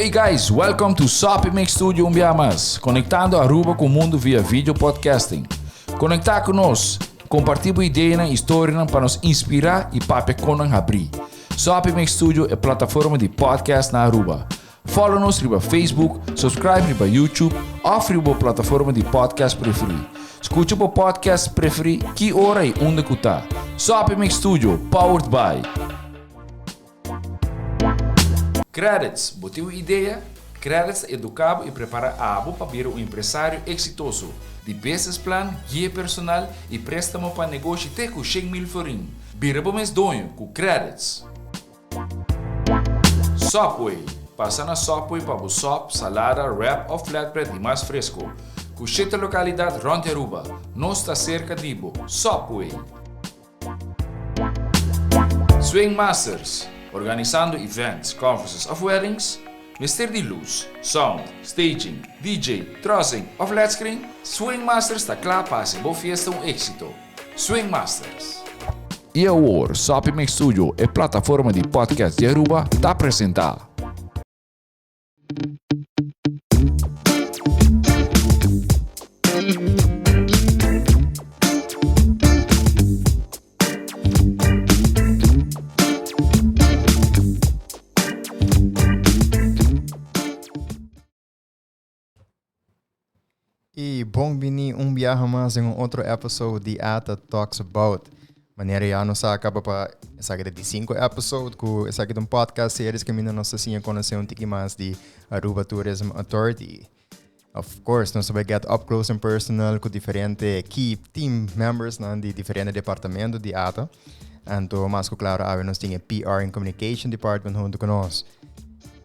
Hey guys, welcome to Soppy Mix Studio un bia mas, conectando Aruba cu mundo via video podcasting. Conecta cu nos, comparti bo ideanan y storianan pa nos inspira y papia con nan habri. Soppy Mix Studio e plataforma di podcast na Aruba. Follow nos riba Facebook, subscribe riba YouTube of riba bo plataforma di podcast preferi. Scucha bo podcast preferi ki ora y unda cu ta. Soppy Mix Studio, powered by. Credits, bo tin un idea? Credits ta educa bo y prepara abo pa bira un empresario exitoso. Di business plan, guia personal y prestamo pa negoshi te cu 100,000 florin. Bira bo mes doño cu Credits. Subway, Pasa na Subway pa bo sop, salada, wrap of flatbread di mas fresco. Cu shete localidad rond di Aruba. Nos ta cerca di bo. Subway! Swing Masters, Organisando events, conferences of weddings? Mester di luz, sound, staging, DJ, trussing of led screen? Swing Masters ta cla pa haci bo fiesta un exito. Swing Masters. Y awor, Soppy Mix Studio, e plataforma di podcast di Aruba, ta presenta. Y bon bini un biaha mas den un otro episode di Ata Talks About. Manera ya nos a caba pa esaki ta di 5 episode cu esaki ta un podcast series caminda nos ta siña conoce un tiki mas di Aruba Tourism Authority. Of course, nos ta bay get up close and personal cu diferente key team members nan di diferente departamento di ATA. Anto mas cu claro awe nos tin e PR and Communication Department hunto cu nos.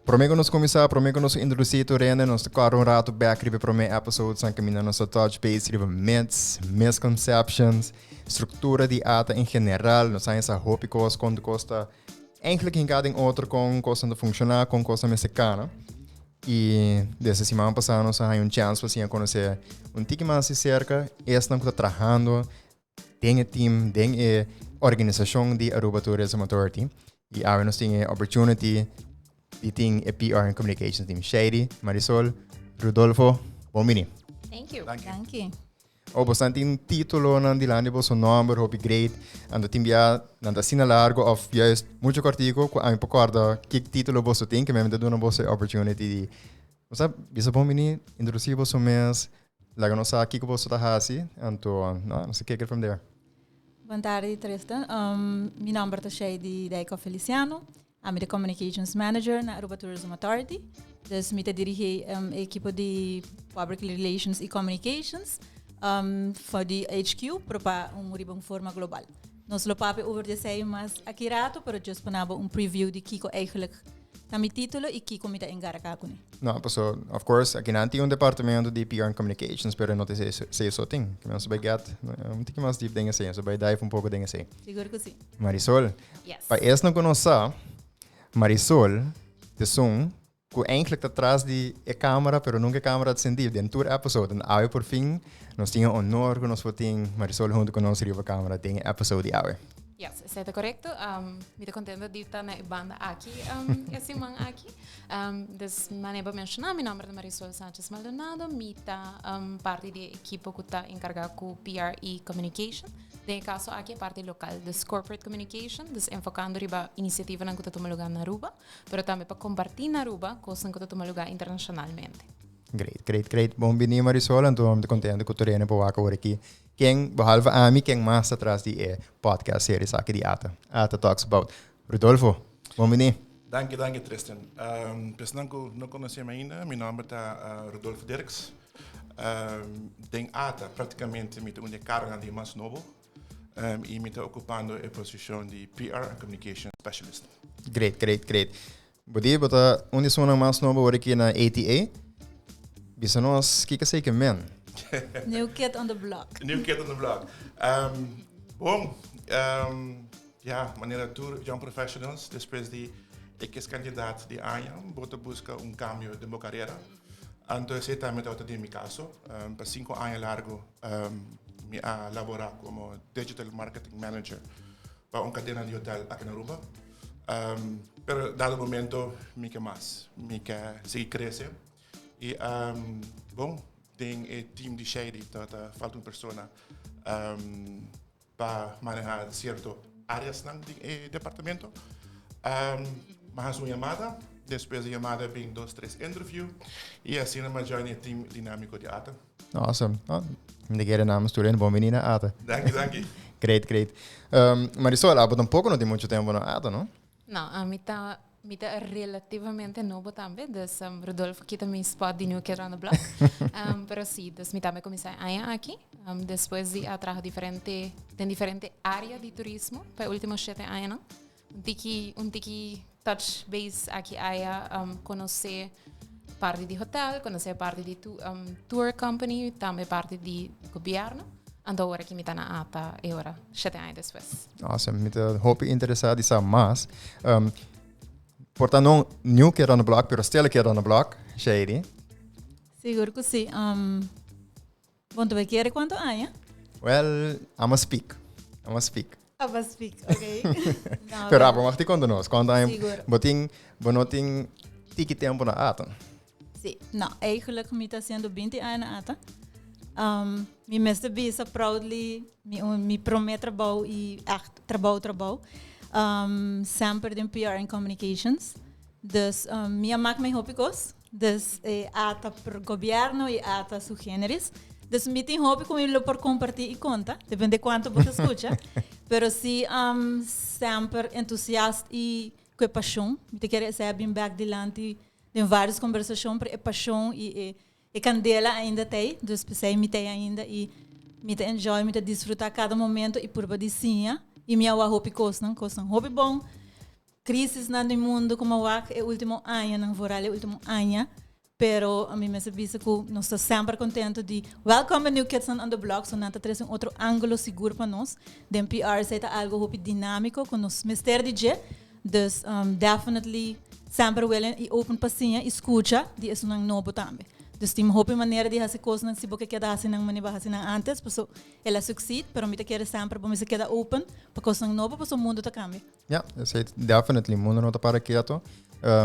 Prome ku nos kuminsá, prome ku nos introdusí tur hende, nos ta kòrda un ratu bèk riba e promé episodes nan kaminda nos a touch base riba myths, misconceptions, struktura di ata en general. Nos a haña sa hopi kos kon kos ta eigenlijk hinká den otro, kon kosnan ta funshoná, kon kosnan mester kana. I desde siman pasá nos a haña un chèns pa siña konosé un tiki mas di serka esnan ku ta trahando den e team, den e organisacion di Aruba Tourism Authority. Y awe nos tin e opportunity di tin e PR and Communications team. Shady, Marisol, Rudolfo, bon bini. Thank you. Thank you. Thank you. Oh, bosan tin título nan dilanti boso nomber, hopi great. Ando tin bia nan ta asina largo of juist mucho cortico cu ami por corda ki título boso tin, que mi ta duna boso e opportunity di Bosa bisa bon bini, introduci boso mes, Laga nos sa kiko boso ta hasi, anto no, nos ta kick it from there. Bon tardi Tristan. Um, mi nomber ta Shady Dijkhoff Feliciano. Ami de Communications Manager na Aruba Tourism Authority. Dus mi ta dirigi um, equipo di Public Relations y Communications um, for di HQ, pero pa un riba un forma global. Nos lo papia over di esei mas aki rato, pero just pa nabo un preview di kiko eigenlijk Ta mi título y kiko mi ta engargá kuné. No, paso, of course, aki nan tin un departamento di PR and Communications, pero no ta esei so tin. Ki nos bai get un tiki mas deep den esei, nos bai dive un poko den esei. Sigur ku si. Marisol, Yes. pa esnan ku no sa, Marisol ta esun ku eigenlijk ta tras di e camera, pero nunca e camera ta sentí den tur episode. En awe por fin nos tin e honor ku nos por tin Marisol huntu ku nos riba camera den e episode di awe. Yes, esei ta korekto. Um, mi ta kontento di ta na e banda aki um, e siman aki. Um, dus manera bo menshoná, mi nomber ta Marisol Sanchez Maldonado. Mi ta um, parti di e ekipo ku ta enkargá ku PR i communication. Den e kaso aki e parti lokal, dus corporate communication, dus enfokando riba inisiativanan ku ta tuma lugá na Aruba, pero tambe pa kompartí na Aruba kosnan ku ta tuma lugá internashonalmente. Great, great, great. Bon bini Marisol, anto mi ta kontento ku tur hende por wak awor aki. Ken, behalve ami, ken mas ta tras di e podcast series aki di Ata? Ata Talks About. Rudolfo, bon bini. Danki, danki Tristan. Um, pesnan ku no konosé mi ainda, mi nòmber ta uh, Rudolfo Dirks. Um, den Ata praktikamente mi ta un di e karganan di mas nobo. Um, i mi ta okupando e posishon di PR and Communication Specialist. Great, great, great. Bo di bo ta un di esunnan mas nobo ora aki na ATA. Bisa nos kiko esei ke men. New kid on the block. New kid on the block. Um, bon, um, ja, manera tur young professionals, despues di X kantidat di aña, bo ta buska un kambio den bo karera. Anto esei tambe tabata den mi kaso. Um, pa sinku aña largo um, mi a labora komo digital marketing manager pa un kadena di hotel aki na Aruba. Um, pero dado momento mi ke mas, mi ke sigui krese. I um, bon, den e team di Shady ta falta un persona um, pa maneha cierto areasnan di e departamento. Um, m'a haci un yamada, despues di yamada bin dos, tres interview y asina m'a join e team dinamico di ATA. Awesome. Oh, mi ta kere namens tur hende bon bini na ATA. Danki, danki. Great, great. Um, Marisol, abo tampoco no tin mucho tempo na ATA, no? No, ami ta Mi ta relativamente nobo tambe, dus um, Rodolfo kita mi spot di New Kid on the Block. Pero sí, dus mi tambe kuminsá e aña aki. Despues di a traha diferente, den diferente área di turismo pa e último shete añanan. Un tiki, un tiki touch base aki aya, konosé parti di hotel, konosé parti di tu, tour company, tambe parti di gobièrnu. Anto ora ki mi ta na ATA e ora, shete aña despues. Awesome. Mi ta hopi interesa di sa mas. Por ta no new kid on the block, pero still a kid on the block, Shady. Sigur ku si. Bon, tu kere kuantu aña? Well, I'ma speak. I'ma speak. I'ma speak, okay. No, pero abo mag ti konta nos. Kuantu aña Sigur. bo tin, bo no tin tiki tempo na ATA. Sí, no, eigenlijk mi ta haciendo 20 aña na ATA. Mi mester bisa proudly mi, un, mi promé trabou i echt trabou trabou. Semper den PR en communications. Dus mi a mak mi hopi kos. Dus eh, ATA por gobierno i ATA su generis. Dus mi tin hopi ku mi lo por kompartí i konta, depende kuantu bo ta skucha. Pero sí, semper entusiast i ku e pashon. Mi ta kere esei a bin bèk dilanti Den varios conversacion pero e pasion y e e candela ainda ta ey, dus p'esey mi ta ey ainda y mi ta enjoy, mi ta disfruta cada momento y purba di siña y mi a wak hopi cosnan, cosnan hopi bon, crisisnan den mundo cu mi a wak e ultimo añanan, vooral e ultimo aña, pero mi mester bisa cu nos ta semper contento di welcome e new kids on the block, so nan ta trece un otro angulo sigur pa nos, den PR esey ta algo hopi dinamico cu nos mester di dje. Dus definitely semper willing y open pa siña y scucha di esunnan nobo tambe. Dus tin hopi manera di haci cosnan si bo ke keda haci nan manera bo a haci nan antes paso el a succeed pero mi ta kere semper bo mester keda open pa cosnan nobo paso mundo ta cambia. Ja, esey definitely mundo no ta para keto.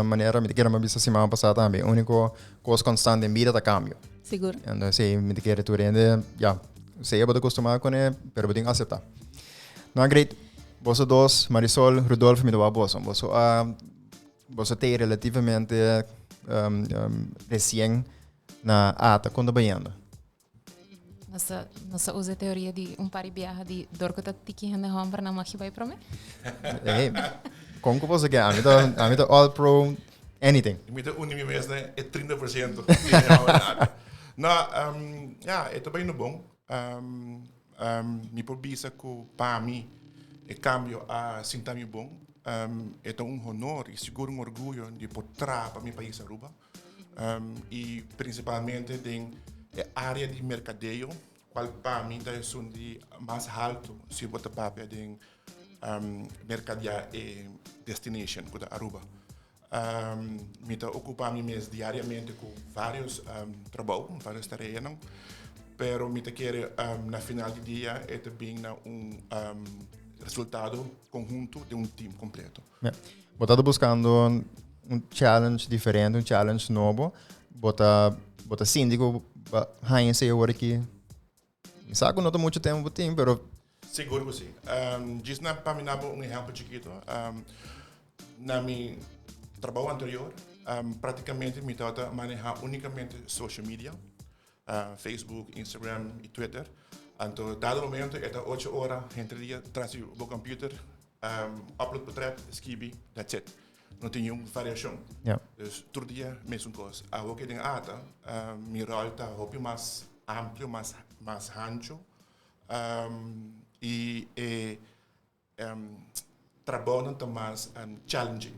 Manera mi ta kere mi a bisa siman pasa tambe unico cos constante den bida ta cambio. Sigur. Entonces esey mi ta kere tur hende ya sea bo ta costuma cune pero bo tin acepta. No, great. Boso dos, Marisol, Rudolf, mi ta wak boso. Boso a boso te relativamente um, um, recien na ATA. Kon ta bayendo? Nos a, nos a usa teoria di un par di biaha di dor ku ta tiki hende homber nan mag bai prome. Hey, kon ku boso ke? Ami ta, ami ta all pro anything. Mi ta uni mi mes na e 30%. No, um, ja, e ta bayendo bon. Mi por bisa ku pa mi e kambio a sinta mi bon. E ta un honor i sigur un orguyo di por traha pa mi pais Aruba i prinsipalmente den e área di merkadeo kual pa mi ta esun di mas haltu si bo ta papia den merkadea e destination ku ta Aruba. Mi ta ocupa mi mes diariamente cu varios trabou, varios tareanan, pero mi ta kere na final di dia e ta bin na un resultado conhunto di un team completo. Ja. Bo ta buscando un challenge diferente, un challenge nobo. Bo ta, bo ta sinti cu bo haña esei awor aki. Mi sa cu no ta mucho tempo bo tin, pero... Sigur cu si. Djis na pa mi nabo un ehempel chikito. Na mi trabou anterior, practicamente mi tabata maneha unicamente social media, Facebook, Instagram y Twitter. Anto dado momento e ta ocho ora henter dia tras di bo computer, upload portret, skibi, that's it. No tin niun variashon. Ja. Dus tur dia mesun kos. Awo ke den ata, mi ròl ta hopi mas amplio, mas mas hancho. I e trabounan ta mas challenging.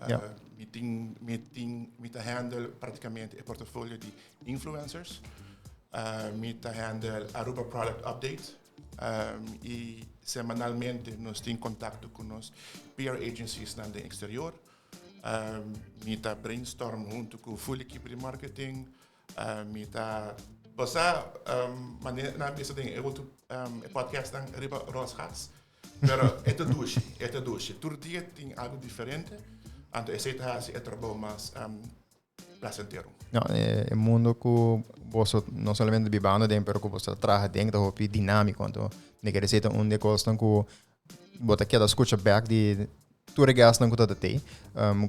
Ja. Mi tin mi tin mi ta handle praktikamente e portafolio di influencers. Mi ta handle Aruba Product Update. I semanalmente nos tin kontakto ku nos PR agenciesnan den eksterior. Mi ta brainstorm huntu ku full ekipo di marketing. Mi ta bo sa manera nan a bisa den e ultimo e podcastnan riba Rosgas. Pero e ta dushi, e ta dushi. Tur dia tin algo diferente, anto esei ta hasi e trabou mas placentero. No, e mundo ku boso no solamente bibando den, pero ku boso ta traha den ta hopi dinámiko. Anto mi kere esei ta un di e kosnan ku bo ta keda skucha bèk di tur e gèstnan ku ta ta tei.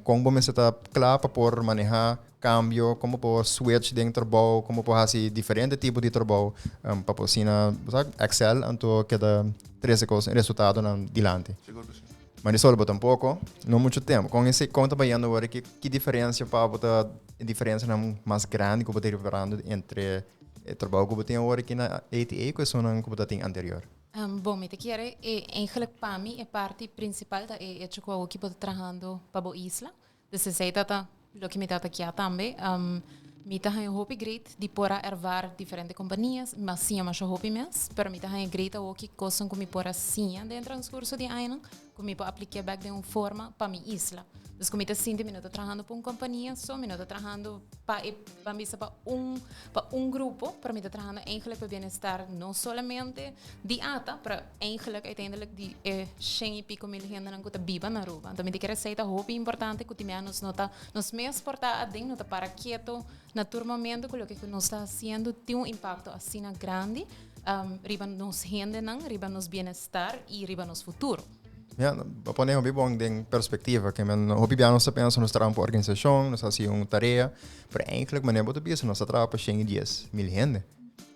Kon bo mester ta kla pa por manehá kambio, kon bo por switch den trabou, kon bo por hasi diferente tipo di trabou pa por asina bo sa excel anto keda trese kos resultadonan dilanti. Sigur ku si. Marisol bo tampoko, no mucho tempo. Kon esei kon ta bayendo awor aki? Ki diferensia pa bo ta e diferensianan mas grandi ku bo ta riparando entre e trabou ku bo tin awor aki na ATA ku esunnan ku bo ta tin anterior? Bon, mi ta kere e eigenlijk pa mi e parti principal ta e hecho cu awoki bo ta trahando pa bo isla. Dus esey ta ta loke mi ta ta kia tambe. Mi ta haña hopi great di por a ervaar diferente companias, mi a siña masha hopi mes, pero mi ta haña great awoki cosnan cu mi por a siña den transcurso di añanan cu mi por aplica bek den un forma pa mi isla. Dus cu mi ta sinti mi no ta trahando pa un compania so, mi no ta trahando pa e, ban bisa pa un, pa un grupo, pero mi ta trahando eigenlijk pa bienestar no solamente di ata, pero eigenlijk uiteindelijk di e shen y pico mil hendenan cu ta biba na Aruba. Anto mi ta kere esey ta hopi importante cu tin bia nos no ta, nos mes por ta aden, no ta para keto na tur momento cu loke cu nos ta haciendo tin un impacto asina grandi riba nos hendenan, riba nos bienestar y riba nos futuro. Ja, bo pone hopi bon den perspectiva. Ke men hopi bia nos ta pensa nos traha pa organisacion, nos hasi un tarea, pero eigenlijk manera bo ta bisa nos ta traha pa 110.000 hende.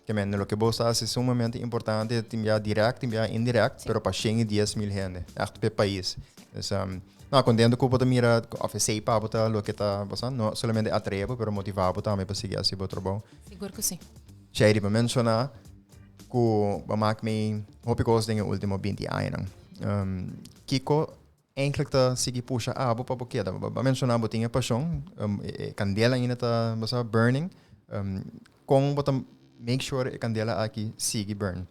Ke men loke bo ta hasi sumamente importante, tin bia direct, tin bia indirect, pero pa 110.000 hende, echt p'e pais. Dus, no, contento ku bo ta mira of esei pa bo ta loke ta, bo sa, no solamente atrae bo, pero motiva bo tambe pa sigui hasi bo trabou. Sigur ku si. Shady, bo menciona ku bo mak mi hopi kos den e ultimo 20 añanan. Kiko eigenlijk ta sigui pusha abo pa bo keda? Bo a menshoná bo tin e pashon, e kandela ainda ta bo sa burning. Kon bo ta make sure e kandela aki sigui burn?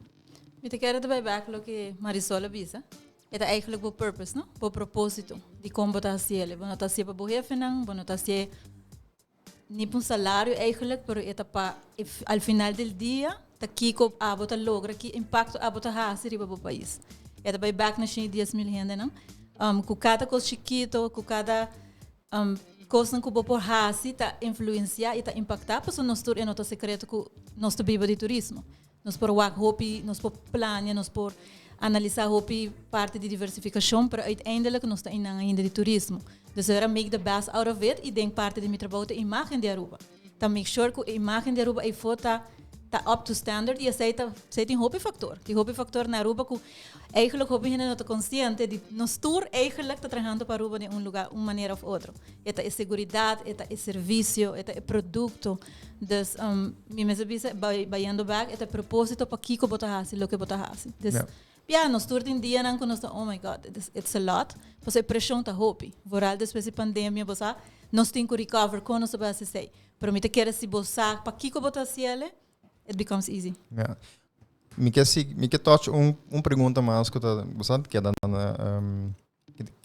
Mi ta kere ta bai bek loke Marisol a bisa. E ta eigenlijk bo purpose, no? Bo propósito di kon bo ta hasiel. Bo no ta hasié pa bo hefenan, bo no ta hasié Ni pa un salario eigenlijk, pero e ta pa al final del dia ta kiko abo ta logra, ki impacto abo ta hasi riba bo pais. E ta bai bek na shin 10.000 hendenan. Ku kada kos chikito, ku kada kosnan ku bo por hasi ta influencia i ta impacta, pasobra nos tur e no ta sekreto ku nos ta biba di turismo. Nos por wak hopi, nos por plania, nos por analisa hopi parti di diversificacion, pero uiteindelijk nos ta einan ainda di turismo. Dus era make the best out of it y den parti di mi trabou ta imagen di Aruba. Ta make sure cu e imagen di Aruba eyfo ta ta up to standard y esey ta esey tin hopi factor. Tin hopi factor na Aruba cu eigenlijk hopi hende no ta consciente di nos tur eigenlijk ta trahando pa Aruba den un lugar, un manera of otro. E ta e seguridad, e ta e servicio, e ta e producto. Dus um, mi mester bisa, bayendo back, e ta propósito pa kiko bo ta hasi loke bo ta hasi. Dus, yeah. Ja, nos tur tin dianan ku nos ta, oh my God, it's a lot. Pasobra e preshon ta hopi. Vooral despues di pandemia, bo sa, nos tin ku recover kon nos ta bai hasi esei. Pero mi ta kere si bo sa pa kiko bo ta hasi ele, it becomes easy. Ja. Mi ke si, mi ke touch un pregunta mas ku ta, bo sa, keda na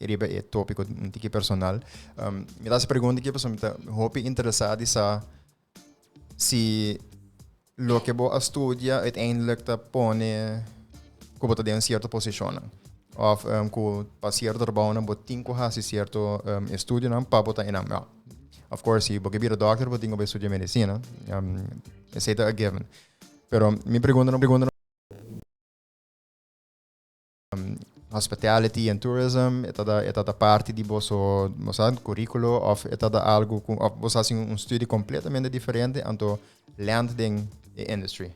riba e tópiko un tiki personal. Mi ta hasi pregunta aki pasobra mi ta hopi interesá di sa si loke bo a studia uiteindelijk ta pone ku bo ta den sierto posishonnan. Òf ku pa sierto trabounan bo tin ku hasi sierto estudionan pa bo ta einan. Ja, of course si bo ke bira dòkter bo tin ku bai studia medisina. Esei ta a given. Pero mi pregunta pregunta Hospitality and tourism, e ta da, e ta da parti di boso, bo sa, curriculo of e ta da algo cu, of boso haci un studie completamente diferente anto land den e industry?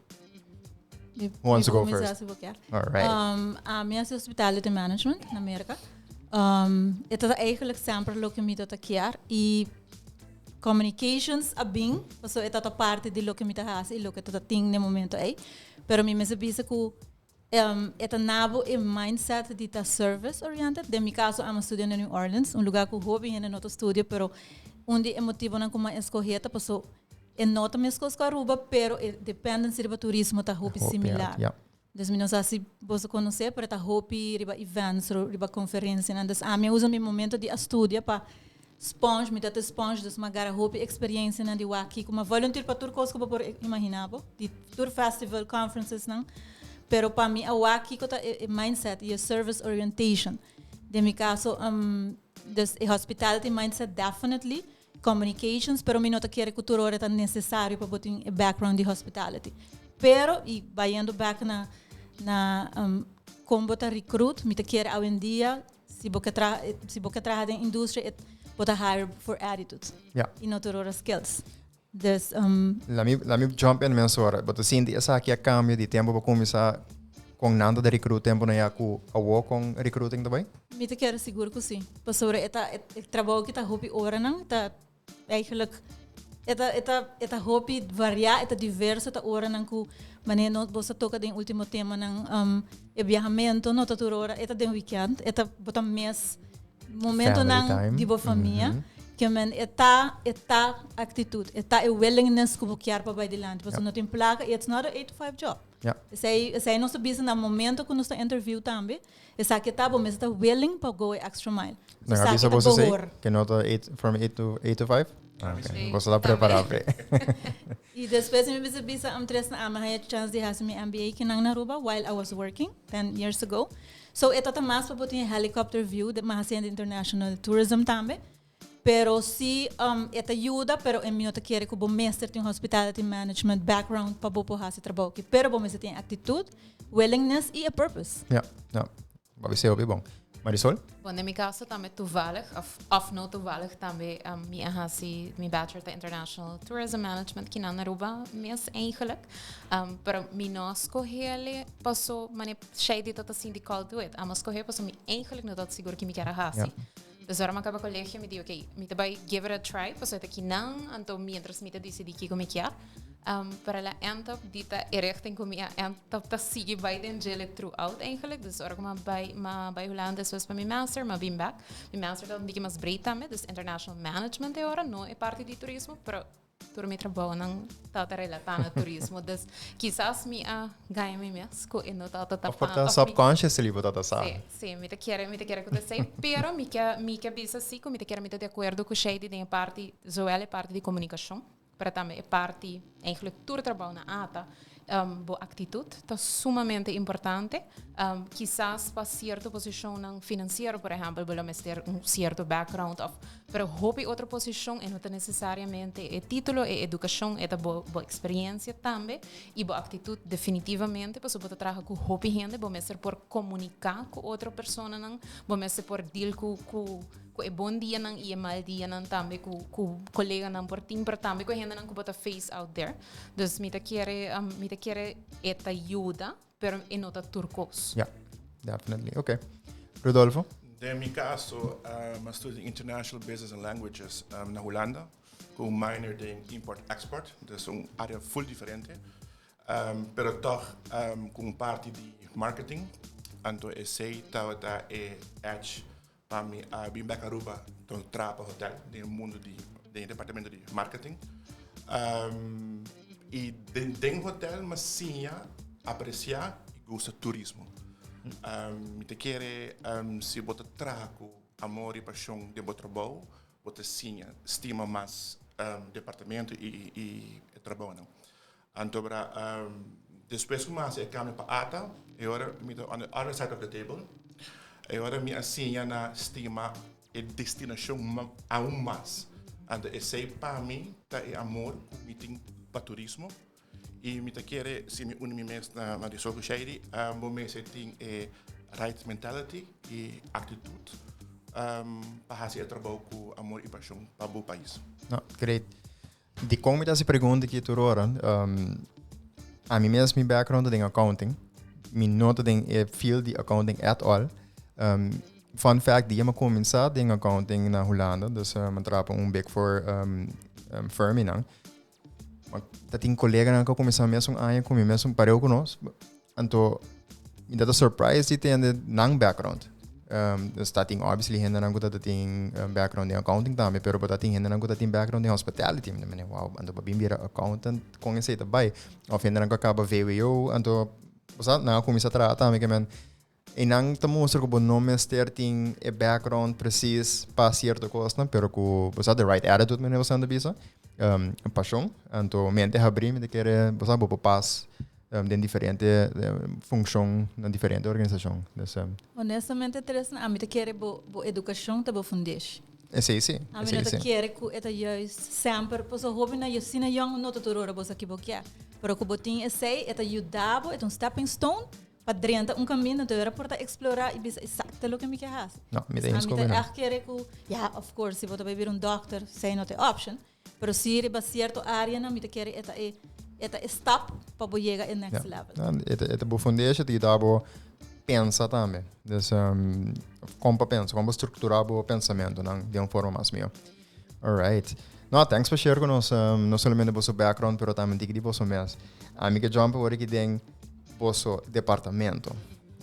Mi, Who wants to go mi first? Si bo kier. All right. Ami haci hospitality management na Merca. E ta eigenlijk semper loke mi ta kier y communications a bin, pasobra e ta parti di loke mi ta haci y loke ta tin na e momento ey. Pero mi mester bisa cu E ta na bo e mindset di ta service oriented. Den mi caso amo studia na New Orleans, un lugar cu hopi hende no ta studia, pero un di e motibonan cu mi a escoge ta paso e no ta mescos cu Aruba, pero e dependency riba turismo ta hopi Hopi similar. alto, ja. Dus mi no sa si boso conoce, pero e ta hopi riba events, riba conferencianan. Dus ami a usa mi momento di a studia pa sponge, mi ta te sponge, dus mi a gara hopi experiencianan di wak kico. Mi a volunteer pa tur cos cu bo por imagina bo, di tur festival, conferencesnan. Pero pa mi a wak kico ta e mindset y e service orientation. Den mi caso, dus e hospitality mindset definitely, communications, pero mi no ta kere cu tur ora ta necesario pa bo tin e background di hospitality. Pero, y bayendo back na con bo ta recruit, mi ta kere awendia, si bo ke traha den industria, bo ta hire for attitude. Y no tur ora skills. Dus, Laat me jump in mesora. Bo ta sinti esaki a cambia di tempo pa cuminsa con nan ta recruit tempo na ya cu awo con recruiting tambe? Mi ta kere sigur cu si. Pasobra e trabou cu ta hopi ora nan, ta eigenlijk e ta hopi varia, e ta diverso, ta ora nan cu manera no bo a toca den ultimo tema nan, e viahamento, no ta tur ora, e ta den weekend, e ta bo ta mes momento family nan time. Di bo famia. Ke men e ta actitud, e ta e willingness cu bo kier pa bay dilanti. Pasobra no tin placa, it's not a 8 to 5 job. Esey nos ta bisa na momento cu nos ta interview tambe. Esaki ta bo mester ta willing pa go extra mile. No, Esaki avisa ta você sei bohor. que no ta 8 from 8 to 8 to 5? Okay. Si. Bo ta prepara. Y despues mi bisa am tres na ama haya chance di hasi mi MBA akinan na Aruba while I was working 10 years ago. So e ta mas pa bo tin helicopter view di mas haciendo international tourism tambe. Pero si e ta yuda, pero mi no ta kere cu bo mester tin hospitality management background pa bo por hasi trabou aki. Pero bo mester tin actitud, willingness y a purpose. Ja. Bai ser bon. Marisol? Bon, den mi caso tambe toevallig, of no toevallig tambe, mi a hasi mi bachelor de International Tourism Management akinan na Aruba mes eigenlijk. Pero mi no a scohe paso, mane Shady ta asina di call to it. Ami a scohe paso mi eigenlijk no ta sigur cu mi kier hasi. Dus ora mi a caba colegio, mi di, "Ok, mi ta bay give it a try, paso ta akinan, anto mientras mi ta dicidi kico mi kier." Pero el a end up di ta e richting cu mi a end up ta sigui bay den djele throughout eigenlijk. Dus ora cu m'a bay Hulanda despues pa mi master, m'a bin back. Mi master ta un poco mas breed tambe, dus international management e ora, no e parti di turismo, pero tur mi trabou nan ta relata na turismo. Dus kisas mi a gana mi mes, cu e no ta Of por ta subconsciously bo ta sa. Si, mi ta kere cu esey, pero mi ke bisa si, cu mi ta kere mi ta di acuerdo cu Shady den parti, zowel e parti di comunicacion, pero tambe e parti, eigenlijk tur trabou na ATA, bo actitud ta sumamente importante. Kisas pa cierto posicion financiero, por ehempel, bo mester un cierto background of, pero hopi otro posicion e no ta necesariamente e titulo, e educacion, e bo experiencia tambe y bo actitud definitivamente, pasobra bo ta traha cu hopi hende, bo mester por comunica cu otro personanan, bo mester por deal cu e bon dianan y e mal dianan tambe cu coleganan por tin, pero tambe cu hendenan cu bo ta face out there. Dus mi ta kere e ta yuda, pero e no ta tur cos. Yeah, definitely. Okay. Rodolfo? Den mi caso, mi a studia International Business and Languages na Hulanda, cu un minor den Import-Export, dus un area full diferente. Pero toch cu un parti di marketing. Anto esey tabata e edge pa mi a bin back Aruba, anto traha pa hotel, den mundo di departamento di marketing. Y den hotel, m'a siña aprecia y gusta turismo. Mi ta kere si bo ta traha cu amor y pasion den bo trabou, bo ta siña stima mas departamento y trabou nan. Anto bra, despues cu m'a cambia pa ATA, y awor mi ta on the other side of the table. Y awor mi a siña na stima e destinacion aun mas. Anto esey pa mi ta e amor cu mi tin pa turismo. Y mi ta kere, si mi uni mi mes na Marisol Shady, bo mester tin e right mentality y actitud pa haci e trabou cu amor y pasion pa bo pais. No, great. Di con mi ta haci pregunta aki tur ora, ami mes mi background den accounting. Mi no ta den e field di accounting at all. Fun fact, dia mi a cuminsa den accounting na Hulanda, dus mi a traha pa un big four firm nan. Ta tin coleganan cu a cuminsa mes un aña cu mi, mes un pareu cu nos. Anto, mi ta surprise di tende nan background. Dus ta tin obviously hendenan cu ta tin background in accounting tambe, pero ta tin hendenan cu ta tin background in hospitality. Mi ta wow, anto pa bin bira accountant con esey ta bay. Of hendenan cu a caba VWO, anto, bo nan a cuminsa traha tambe ke men e nan ta mustra cu bo no mester tin e background precies pa cierto cosnan, pero cu bo the right attitude, manera bo ta bisa. Pasion, anto mente habri, mi ta kere, bo sa, bo pas. Den diferente funcion na diferente organisacion. Dus, Honestamente, Tristan, ami ta kere bo educacion ta bo fundeshi. Esey si. Ami no ta kere cu e ta juist semper, pasobra hopi na asina yong no ta tur ora bo sa ki bo kier. Pero cu bo tin esey, e ta yuda bo, e ta un stepping stone pa drenta un caminda, enton ora por ta explora y bisa exacto loke mi kier haci. No, mi ta eens cu bo. Ami ta echt kere cu, ya, of course, si bo ta bay bira un dokter, esey no ta e option. Pero si riba cierto areanan mi ta kere e ta e e ta e stap pa bo yega e next level. Ja, e ta bo fundeshi, ta yuda bo pensa tambe. Dus um, kon pa pensa, kon pa struktura bo pensamentonan den un forma mas mihó. Alright. No, thanks pa share ku nos, um, no solamente boso background, pero tambe tiki di boso mes. Ami ke jump awor aki den boso departamento.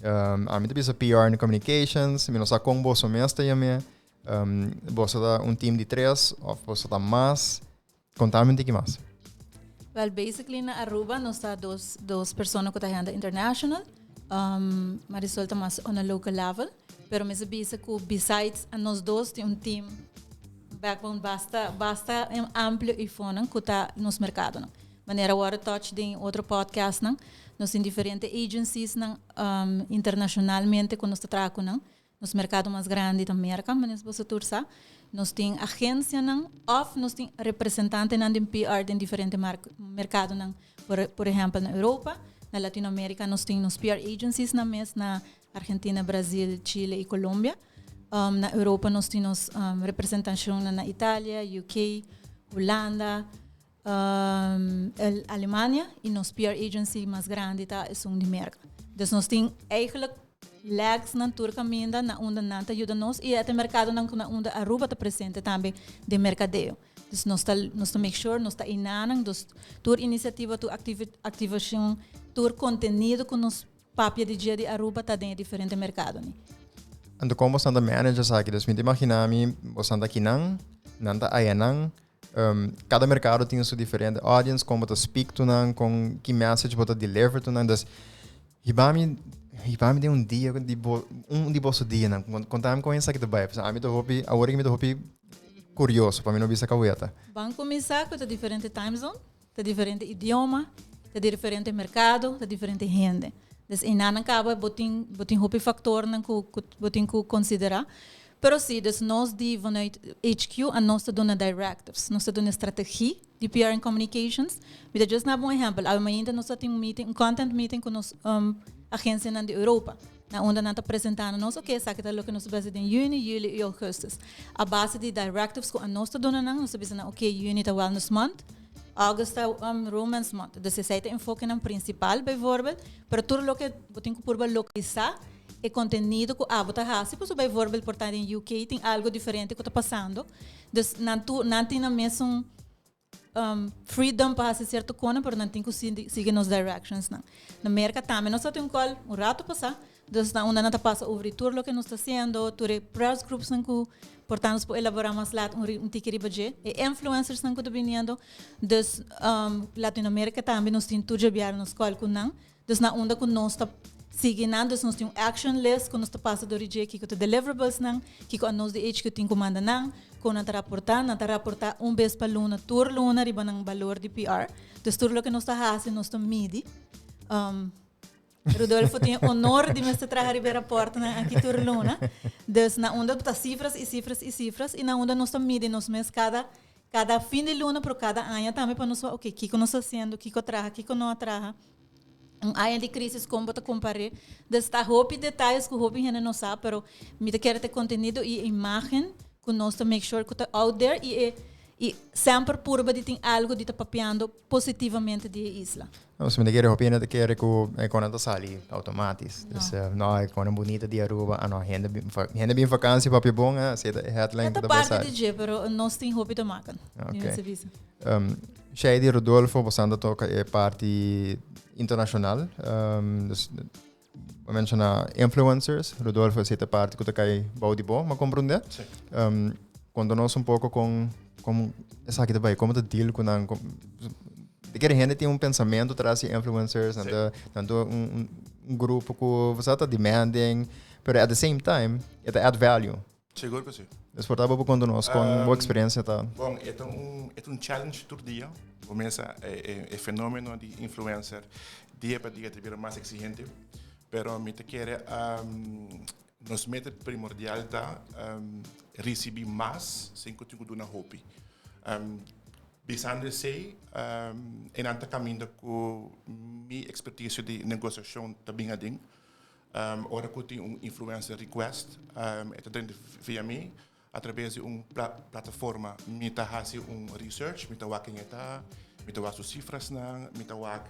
Um, ami ta bisa PR and Communications, mi no sa kon boso mes ta yam'é. Um, boso ta un team di tres of boso ta mas? Contame un tiki mas. Well, basically na Aruba nos ta dos persona ku ta handle international. Marisol ta mas on a local level. Pero mi sa bisa ku besides a nos dos tin un team backbone basta basta amplio i fonan ku ta nos merkadonan. Manera wòrdu touch den otro podcastnan, nos tin diferente agenciesnan internacionalmente ku nos ta traha ku nan. Nos merkado mas grandi ta Merka, manera boso tur sa. Nos tin agensianan òf nos tin representantenan den PR den diferente merkadonan. Por por ehèmpel na Europa, na Latinoamérika nos tin nos PR agencies nan mes na Argentina, Brazil, Chile i Colombia. Na Europa nos tin nos representashonnan na Italia, UK, Hulanda, Alemania y nos PR agency mas grandi ta esun di Merca. Dus nos tin eigenlijk legs nan tur caminda na unda nan ta yuda nos y e mercadonan cu na unda Aruba ta presente tambe den mercadeo. Dus nos ta nos ta make sure nos ta inanan, dus tur iniciativa, tur activacion, tur contenido cu nos papia di dje di Aruba ta den e diferente mercadonan. Anto con boso ta manage esaki? Dus mi ta imagina mi boso ta kinan, nan ta ayanan. Cada mercado tin su diferente audience, con bo ta speak to nan, con ki message bo ta deliver to nan. Dus, hibami, hibami den un dia di bo, un di boso dianan. Contami con esaki ta bai. Pasobra ami ta hopi, awor aki mi ta hopi curioso, pa mi no bisa caweta. Ban cuminsa cu ta diferente time zone, ta diferente idioma, ta diferente mercado, ta diferente hende. Dus einan caba bo tin, bo tin hopi factornan cu, cu bo tin cu considera. Pero si, dus nos di vanuit HQ a nos ta duna directives, nos ta duna strategie di PR and Communications. Mi ta just naba un ehempel, awe mainta nos ta tin un meeting, un content meeting cu nos agencianan di Europa, na unda nan ta presenta na nos, ok, esaki ta loke nos ta besi den juni, juli y augustus. A base di directives cu anos ta duna nan, nos ta bisa nan, ok, juni ta Wellness Month, august ta Romance Month. Dus esey ta enfokenan principal, bijvoorbeeld, pero tur loke bo tin cu purba localisa, E contenido cu abo ta haci, pasobra bijvoorbeeld por ta den UK tin algo diferente cu ta pasando. Dus nan tur, nan tin nan mesun freedom pa haci cierto cona, pero nan tin cu sigui nos directions nan. Na Merca tambe nos ta tin un call un rato pasa, dus na unda nan ta pasa over di tur loke nos ta haciendo, tur e press groups nan cu por ta nos por elabora mas laat un tiki riba dje, e influencers nan cu ta biniendo. Dus Latinoamerica tambe nos tin tur dje nos call cu nan. Dus na unda ku nos ta sigui nan, dus nos tin un action list ku nos ta pasa dor di dje kiko ta deliverables nan, kiko anos di HQ tin ku manda nan, kon nan ta raportá. Nan ta raportá un bes pa luna, tur luna riba nan balor di PR. Dus tur loke nos ta hasi nos ta midi. Rudolfo tin e honor di mester traha riba e raportnan aki tur luna. Dus na unda ta sifras i sifras i sifras i na unda nos ta midi nos mes kada kada fin di luna pero kada aña tambe pa nos wak oke kiko nos ta hasiendo, kiko a traha, kiko no a traha. Un aña di crisis con bo ta compare. Dus ta hopi detalles cu hopi hende no sa, pero mi ta kere ta e contenido y e imagen cu nos ta make sure cu ta out there y e y semper purba di tin algo di ta papiando positivamente di e isla. No, si mi ta kere hopi hende ta kere cu e conan ta sali automatisch. No. Dus no, e conan bunita di Aruba, ah no, hende bin hende bin vakantie papia bon, eh, así ta e headline cu ta bai sali. E ta parti di dje, pero nos tin hopi te maken. Ok. Mi mester bisa. Shady Rodolfo, bo ta toca e parti internacional. Dus, bo menciona influencers. Rodolfo, esey ta parti cu ta cay bou di bo, ma comprende? Sí. Conta nos un poco con, con esaki ta bay, como ta deal cu nan. De kere hende tin un pensamento tras di influencers, nan ta, nan ta un, un grupo cu, bo sa, ta demanding, pero at the same time, e ta add value. Sigur ku si. Dus por ta bo por konta nos kon bo eksperensia ta. Bon, e ta un e ta un challenge tur dia. Bo mesa e e fenomeno di influencer, Dia pa dia ta bira mas exigente. Pero mi ta kere nos meta primordial ta ricibi mas sin cu tin cu duna hopi. Bisando esey, e nan ta caminda cu mi experticio di negociacion ta bin aden. Ora cu tin un influencer request, e ta drenta via mi. Atrabes di un plataforma mi ta hasi un research, mi ta wak ken e ta, mi ta wak su sifrasnan, mi ta wak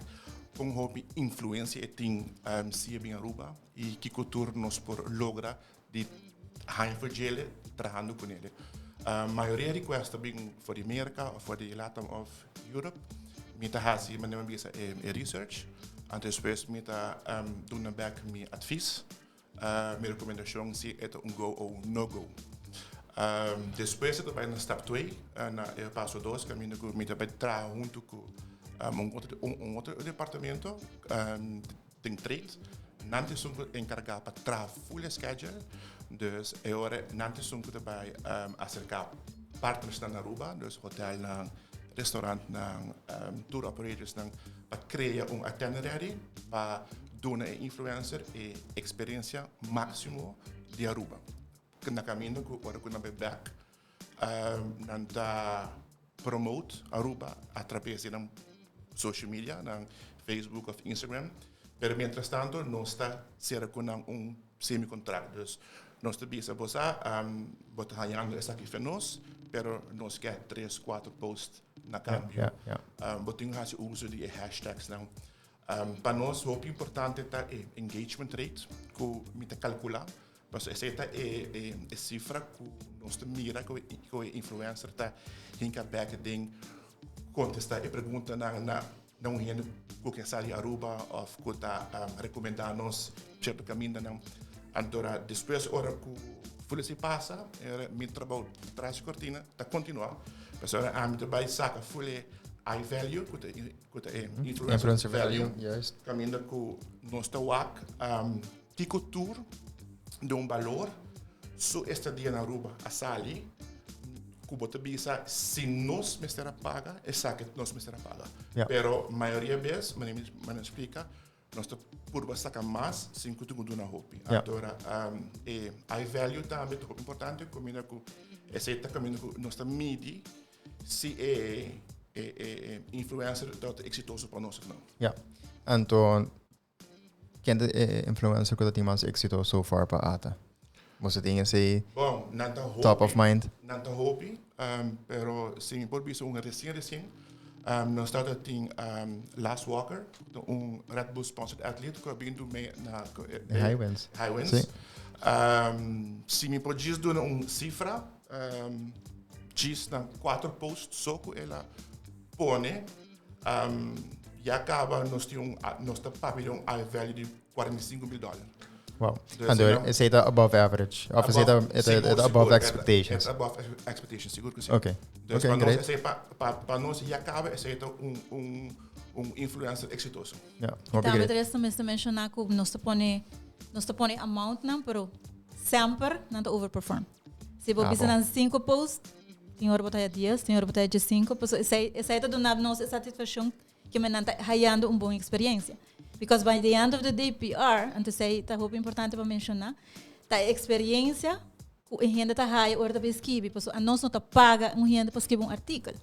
kon hopi influensia e tin si e bin Aruba i kiko tur nos por logra di haña for djele trahando ku nele. Mayoria request ta bin for di Merka of for di Latam of Europe. Mi ta hasi manera mi bisa e research, anto despues mi ta duna bek mi advis. Mi rekomendashon si e ta un go o un no go. Despues e ta bai na stap twee, na e paso dos, kaminda ku mi ta bai traha huntu ku un otro un otro departamento den trade. Nan ta esun ku enkargá pa traha full e schedule. Dus e ora nan ta esun ku ta bai aserká partnersnan na Aruba, dus hotelnan, restaurantnan, tour operatorsnan, pa krea un itinerary pa duna e influencer e eksperensia máksimo di Aruba. Na kaminda ku ora ku nan bai bèk, nan ta promote Aruba atraves di nan social media, nan Facebook òf Instagram. Pero mientras tanto nos ta sera ku nan un semi kontrakt. Dus nos ta bisa bo sa, bo ta hañando esaki fe nos, pero nos ke tres, kuater post na kambio. Bo tin ku hasi uso di e hashtagsnan. Pa nos hopi importante ta e engagement rate ku mi ta kalkulá. Pasobra esei ta e sifra ku nos ta mira ku e influencer ta hinka bèk den kontestá e preguntanan na un hende ku ke sa di Aruba òf ku ta rekomendá nos sierto kamindanan. Anto despues ora ku ful esei pasa, mi trabou tras di kortina ta kontinuá. Pasobra ami ta bai saka ful e I value ku ta ku ta e influencer, Influencer value, value, juist. Kaminda ku nos ta wak kiko tur di un balor su estadia na Aruba a sali ku bo ta bisa si nos mester a paga esaki nos mester a paga. Ja. Pero mayoria bes, manera mi manera splika, nos ta purba saka mas sin ku tin ku duna hopi. Ja. Antora e I value tambe ta hopi importante kaminda ku esei ta kaminda ku nos ta midi Si e e influencer ta exitoso pa nos of no. Ja. Anto, ken ta e influencer ku ta tin mas éxito so far pa ata? Boso tin esei Bon, nan ta hopi. top of mind? Nan ta hopi, pero si mi por bisa un resien resien, nos tabata tin Lars Walker, un Red Bull sponsored athlete ku a bin duna na De Highwinds. Highwinds. Si. Si mi por djis duna un sifra, Djis na cuatro post so cu el a pone, ya caba nos tin un, nos ta papia di un I value di 45 mil dollar. Wow. Dus Anto, nan- esey ta above average. Of esey ta, Above- e ta, e sigur, ta above sigur, expectations. E ta above expectations, sigur cu si. Ok. Dus Ok, pa nos, great. esey pa, pa, pa nos ya caba esey ta un, un, un influencer exitoso. Ja, hopi Tambe great. Tristan mester menciona cu nos ta pone, nos ta pone amount nan, pero semper nan ta overperform. Si bo Ah, bisa bon. nan 5 post, tin ora bo ta haya 10, tin ora bo ta haya 15, paso esei, esei ta duna nos e satisfaccion ke men nan ta hayando un bon experiencia. Because by the end of the day PR, anto esei ta hopi importante pa menciona, ta e experiencia ku e hende ta haya ora ta bay skibi, paso anos no ta paga un hende pa skibi un artikel.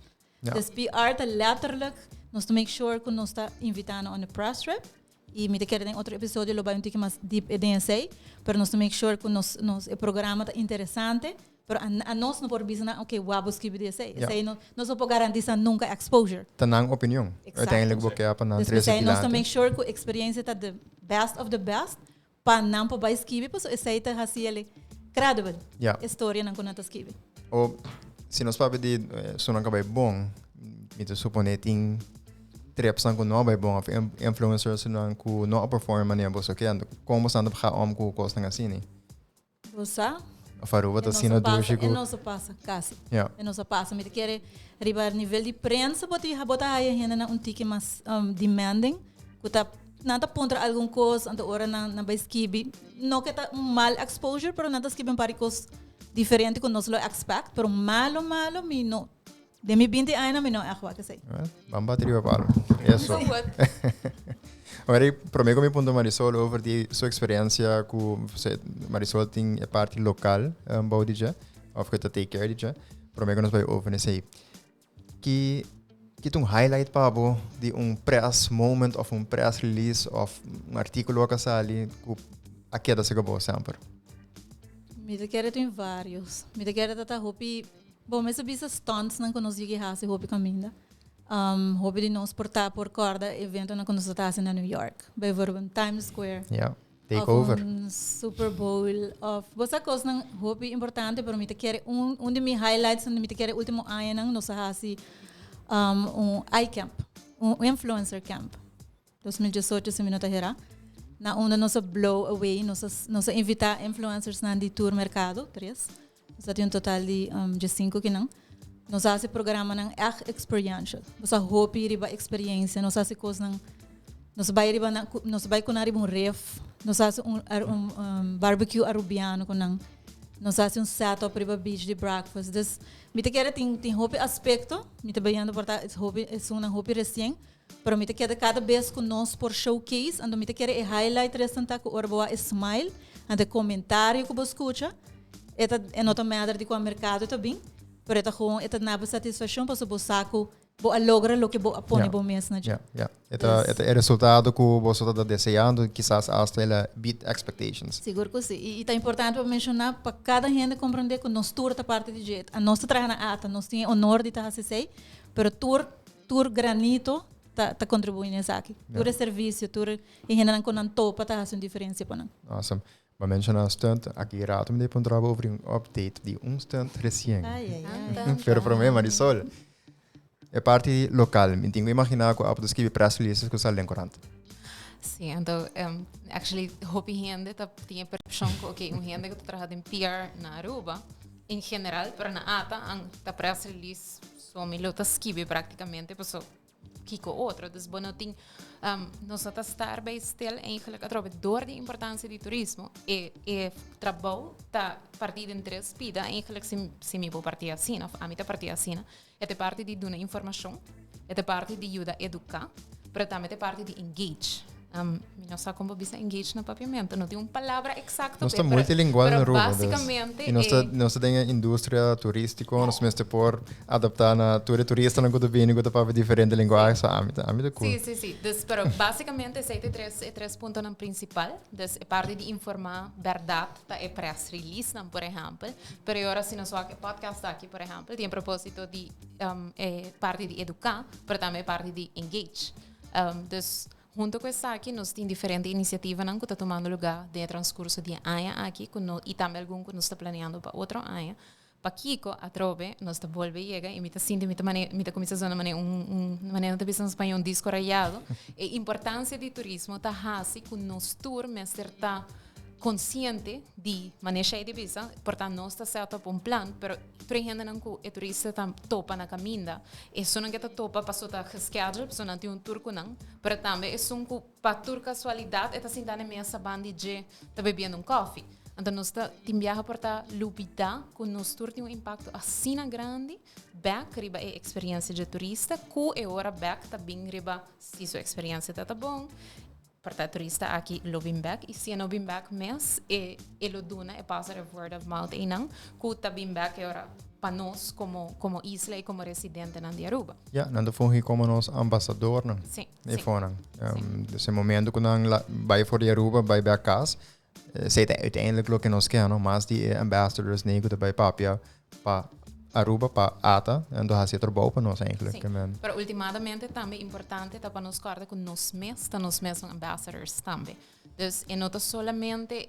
Ja. Dus PR ta letterlijk nos ta make sure ku nos ta invita nan on a press trip. Y mi ta kere den otro episodio lo bay un tiki mas deep den esey, pero nos ta make sure cu nos, nos e programa ta interesante, pero a, a nos no por bisa nan, ok, wou bo skibi di esey. Ja. Esey no, nos no por garantisa nunca exposure. Ta nan opinion. Exacto. Uiteindelijk bo ke pa nan Dus trece p'esey nos ta dilanti. make sure cu experiencia ta the best of the best pa nan por bay skibi, pasobra esey ta haci el credible, Ja. e storianan cu nan ta skibi. O si nos papia di esunnan ku a bai bon, mi ta suponé tin tripsnan ku no a bai bon òf influencersnan ku no a perform manera boso ke. Anto kon boso ta ga om ku kosnan asina? Bo sa? Òf Aruba ta asina dushi ku. E no sa pasa kasi. Ja. E no sa pasa. Mi ta kere riba nivel di prensa bo ta bo ta haya hendenan un tiki mas demanding ku ta nan ta puntra algun kos anto ora nan nan bai skibi no ke ta un mal exposure pero nan ta skibi un par di kos diferente ku nos lo expect pero malo malo mi no den mi binti añanan mi no echt wak esei. Well, ban bati riba palo. Eso. So what? Awor, prome cu mi puntra Marisol over di su experiencia cu Marisol tin e parti local bou di dje, of cu ta take care di dje. Prome cu nos bay over esey. Ki ki ta un highlight pa bo di un press moment of un press release of un articulo cu a sali cu a keda cerca bo semper? Mi ta kere tin varios. Mi ta kere ta ta hopi, bo mester bisa stunts nan cu nos yegi haci hopi caminda. Hopi di nos por ta por corda eventonan cu nos ta ta haci na New York. Bijvoorbeeld Times Square. Ja, take over. Of un Super Bowl. Of bo sa cosnan hopi importante, pero mi ta kere un di mi highlights mi ta kere ultimo añanan nos a haci un iCamp, un influencer camp. 2018 si mi no ta hera. Na unda nos a blow away, nos a invita influencersnan di tur mercado, tres. Nos a tin un total di 15 kinan. Nos a haci programanan echt experiential. Nos a hopi riba experiencia, nos a haci cosnan, nos a bay riba nan, nos a bay cu nan riba un rif, nos a haci un barbecue arubiano cu nan, nos a haci un setup riba beach di breakfast. Dus mi ta kere tin hopi aspecto, mi ta bayendo por ta hopi esunnan hopi recien, Pero mi ta keda kada bes ku nos por showcase, anto mi ta kere e highlight restan ta ku ora bo wak e smile, anto e komentario ku bo skucha, e ta e no ta matter di kua merkado e ta bin, pero e ta gewoon e ta duna bo satisfakshon pasobra bo sa ku bo a logra loke bo a pone bo mes na dje. Ya, ya. E ta e ta e resultado ku boso ta deseando, kisas asta el a beat expectations. Sigur ku si. I ta importante pa menshoná pa kada hende komprondé ku nos tur ta parti di dje. Nos ta traha na ata, nos tin e honor di ta hasi esei, pero tur Tur granito ta contribui na esaki. Tur e servicio, tur e hendenan cu nan topa ta haci un diferencia pa nan. Awesome. Bo a menciona stunt, aki rato mi ta puntra bo over un update di un stunt recien. Ay, ay, ay. Pero prome, Marisol, e parti local, mi tin cu imagina cu abo ta scribi press releases cu sali den corant. Si, anto, actually hopi hende ta tin e percepcion cu okay, un hende cu ta traha den PR na Aruba, en general, pero na ata, an ta press release So mi lo ta skibi prácticamente paso kiko otro. Dus bo no tin, nos no ta star bij stil eigenlijk atrobe door di importancia di turismo. E trabou ta partí den tres pida eigenlijk si mi por partí asina of ami ta partí asina. E ta e parti di duna informacion, e ta e parti di yuda educa, pero tambe ta e parti di engage. Mi no sa kon bo bisa engage na papiamento. No tin un palabra exacto. Nos ta multilingual na Pero Aruba. Dus. básicamente Y nos ta den e industria turístico. Nos mester por adapta na tur e turistanan cu ta bini cu ta papia diferente lenguahe. So ami ta cool. Sí. Dus, pero básicamente esei ta e tres puntonan principal. Dus e parti di informa berdad ta e press releasenan, por ehempel. Pero e ora si nos wak e podcast aki, por ehempel, tin e proposito di e parti di educa, pero tambe e parti di engage. Dus hunto ku esaki nos tin diferente inisiativanan ku ta tumando lugá den e transkurso di e aña aki ku no i tambe algun ku nos ta planeando pa otro aña. Pakiko atrobe nos ta bolbe yega i mi ta sinti mi ta mane mi ta kuminsá zona mane un un manera nan ta bisa na spañó un disko rayado. E importansia di turismo ta hasi ku nos tur mester ta konsiente di manera Shei di bisa, por ta nos ta set up un plan, pero tur e hendenan ku e turista ta topa na kaminda, esunnan ke ta topa paso ta geschedule, paso nan tin un tur ku nan, pero tambe esun ku pa tur kasualidat e ta sinta na e mesa bandi dje ta bebiendo un kòfi. Anto nos ta tin biaha por ta lubida ku nos tur tin un impakto asina grandi bèk riba e eksperiensia dje turista ku e ora bèk ta bin riba si su eksperiensia ta ta bon. Por ta e turista aki lo bin bek y si e no bin bek mes e e lo duna e positive word of mouth einan cu ta bin bek e ora pa nos como como isla y como residentenan di Aruba. Ja, nan ta fungi como nos ambasadornan. Sí, E sí. fonan. Sí. Dus e momento cu nan la bay for di Aruba bay bek cas, esey ta uiteindelijk loke nos ke, no? Mas di e ambassadors nee cu ta bay papia pa Aruba, pa ata, en ta haci e trabou pa nos eigenlijk. Sí. Pero ultimadamente tambe importante ta pa nos corda cu nos mes ta nos mes un ambassadors tambe. Dus e no ta solamente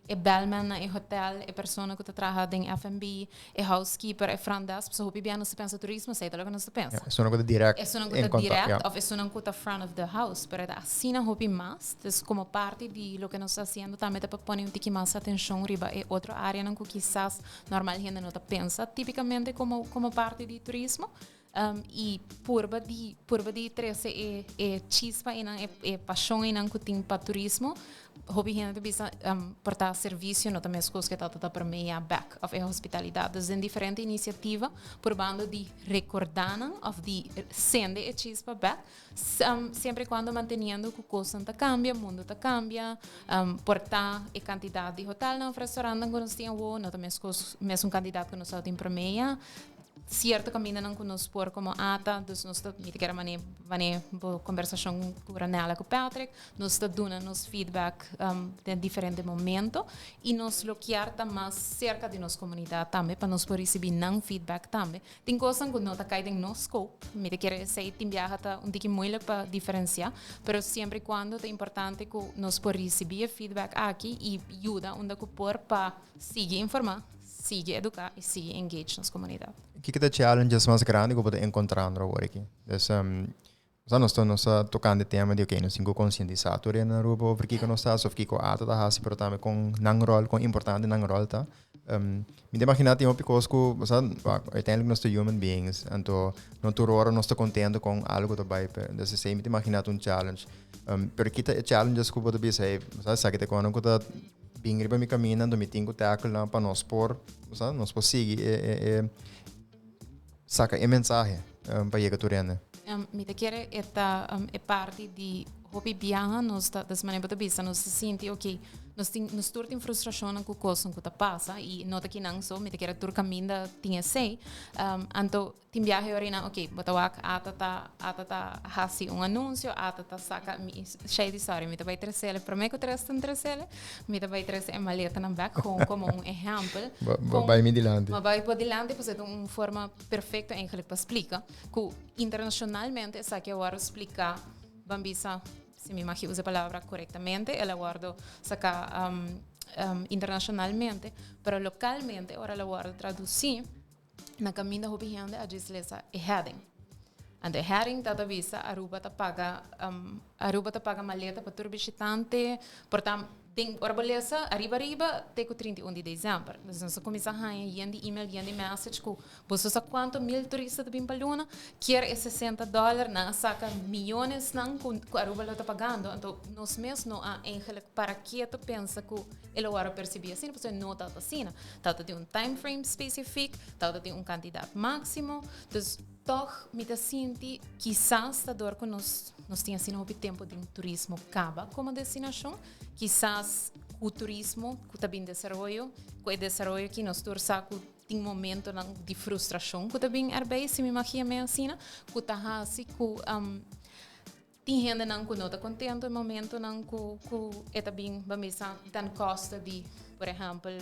e bellman na e hotel, e persona cu ta traha den F&B, e housekeeper, e front desk, pasobra hopi bia nos ta pensa turismo, esey ta loke nos ta pensa. Ja, esunnan cu ta direct Esunnan cu in ta contact, direct ja. of esunnan cu ta front of the house, pero e ta asina hopi mas. Dus como parti di loke nos ta haciendo tambe ta pa pone un tiki mas atencion riba e otro areanan cu kisas normal hende no ta pensa tipicamente como parti di turismo. Y purba di trece e chispa y e pasion y cu tin pa turismo. Hopi hende bisa por ta servicio no ta mescos cu ta pa meia back of e hospitalidad. Dus den diferente iniciativa purbando di recorda nan of di cende e chispa back, semper y cuando manteniendo cu cos ta cambia, mundo ta cambia, por ta e cantidad di hotel of restaurant cu nos tin no ta mescos, mesun cantidad cu nos tin pa meia, cierto caminda nan cu nos por como ATA, dus nos ta, mi kier mane, mane bo conversacion cu Ranella, cu Patrick, nos ta duna nos feedback den diferente momento y nos lo kier ta mas cerca di nos comunidad tambe pa nos por ricibi nan feedback tambe. Tin cos cu no ta cay den nos scope, mi kier say tin biaha ta un tiki moeilijk pa diferencia, pero semper y cuando ta importante cu nos por ricibi feedback aki y yuda unda cu por pa sigui informa, sigui educa y sigui engage nos comunidad. Kico ta challenges mas grandi cu bo ta encontrando awor aki? Dus, so nos ta tocando tema di, ok, nos tin cu concientisa tur na Aruba over kico nos ta, of kico ATA ta hasi, pero tambe con nan rol, con importante nan rol ta. Mi ta imagina tin hopi cos cu, o sea, uiteindelijk nos ta human beings, anto no tur ora nos ta contento cu algo ta bay, dus esey mi ta imagina un challenge. Pero kico ta e challenges cu bo ta bisa, hey, o sea, sabi te cuando cu ta bin riba mi camino, anto mi tin cu tackle na pa nos por, o sea, nos por sigui e saca e mensahe pa yega tur hende. Mi ta kere e ta e parti di hopi biaha nos ta des manera ta bisa nos ta sinti, ok, nos tin, nos tur tin frustracion cu cos cu ta pasa y no ta kinan so, mi ta kere tur caminda tin esey. Anto tin biaha orina, ok, bo ta wak ATA ta hasi un anuncio, ATA ta saca mi shey di, sorry, mi ta bay tresele prome cu tres tan tresele, mi ta bay trece e maleta nan back gewoon como un ehempel. Bay mi dilanti. Maar bay bo dilanti, pues, un forma perfecto eigenlijk pa splica cu internacionalmente esaki a wordo splica, ban bisa, si mi mag usa e palabra corectamente, el a wordo saca internacionalmente, pero localmente, ora el a wordo traduci, na caminda hopi hende a djis lesa e heading. Anto e heading ta bisa Aruba ta paga maleta pa tur bishitante, portanto, den ora bo lesa ariba ariba te cu 31 di december. Dus nos cuminsa haya yen di email, yen di message cu boso sa cuanto mil turista ta bin pa luna, kier e $60, nan a saca miyones nan cu Aruba lo ta pagando. Anto nos mes no a eigenlijk para keto pensa cu el a wordo percibi asina, pasobra no ta asina. Ta tin un time frame specific, ta tin un cantidad maximo. Dus toch mi ta sinti kisas ta door cu nos tin asina hopi tempo di turismo caba como destinacion, kisas cu turismo cu ta bin desaroyo, cu e desaroyo cu nos tur sa cu tin momento nan di frustracion cu ta bin erbij, si mi imagina me asina, cu ta hasi cu tin hende nan cu no ta contento in momento nan cu e ta bin, ban bisa, ten costa di, por ehempel,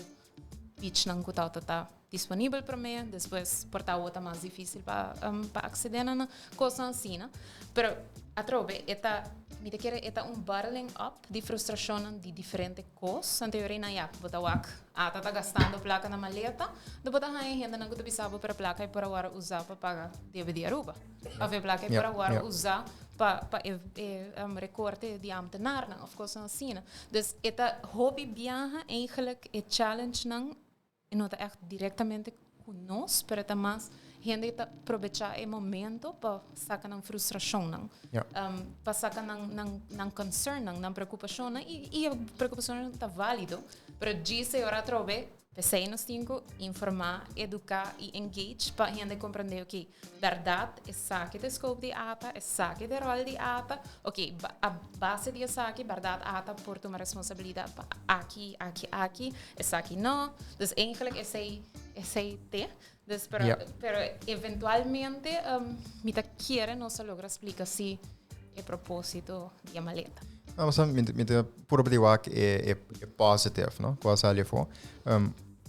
beach nan cu ta disponibel pa mi, despues por ta ta mas dificil pa acceder na cos asina. Pero atrobe, e ta, mi ta kere, e ta un bottling up di frustracion di diferente cos. Anto na ya, bo ta wak, ATA ta gastando placa na maleta, do bo ta haya hende nan cu ta bisa bo, pero placa e por awor usa pa paga debe di Aruba. Of e placa e por awor usa pa e recorte di ambtenaar nan, of cos asina. Dus e ta hopi biaha eigenlijk e challenge nan e no ta echt directamente cu nos, pero ta mas hende ta aprovecha e momento pa saca nan frustracion nan. Pa saca nan concern nan, nan preocupacion nan, y e preocupacion ta valido, pero djis ora atrobe, p'esey nos tin cu informa, educa y engage pa hende comprende, ok, berdad, esaki ta scope di ATA, esaki ta rol di ATA, ok, a base di esaki, berdad, ATA por tuma responsabilidad pa aki, aki, aki, esaki no. Dus eigenlijk esey te. Dus, pero eventualmente mi ta kere nos a logra splica si e proposito di e maleta. Ah, mas mi ta puro di wak e positive, no? Cual sali fo.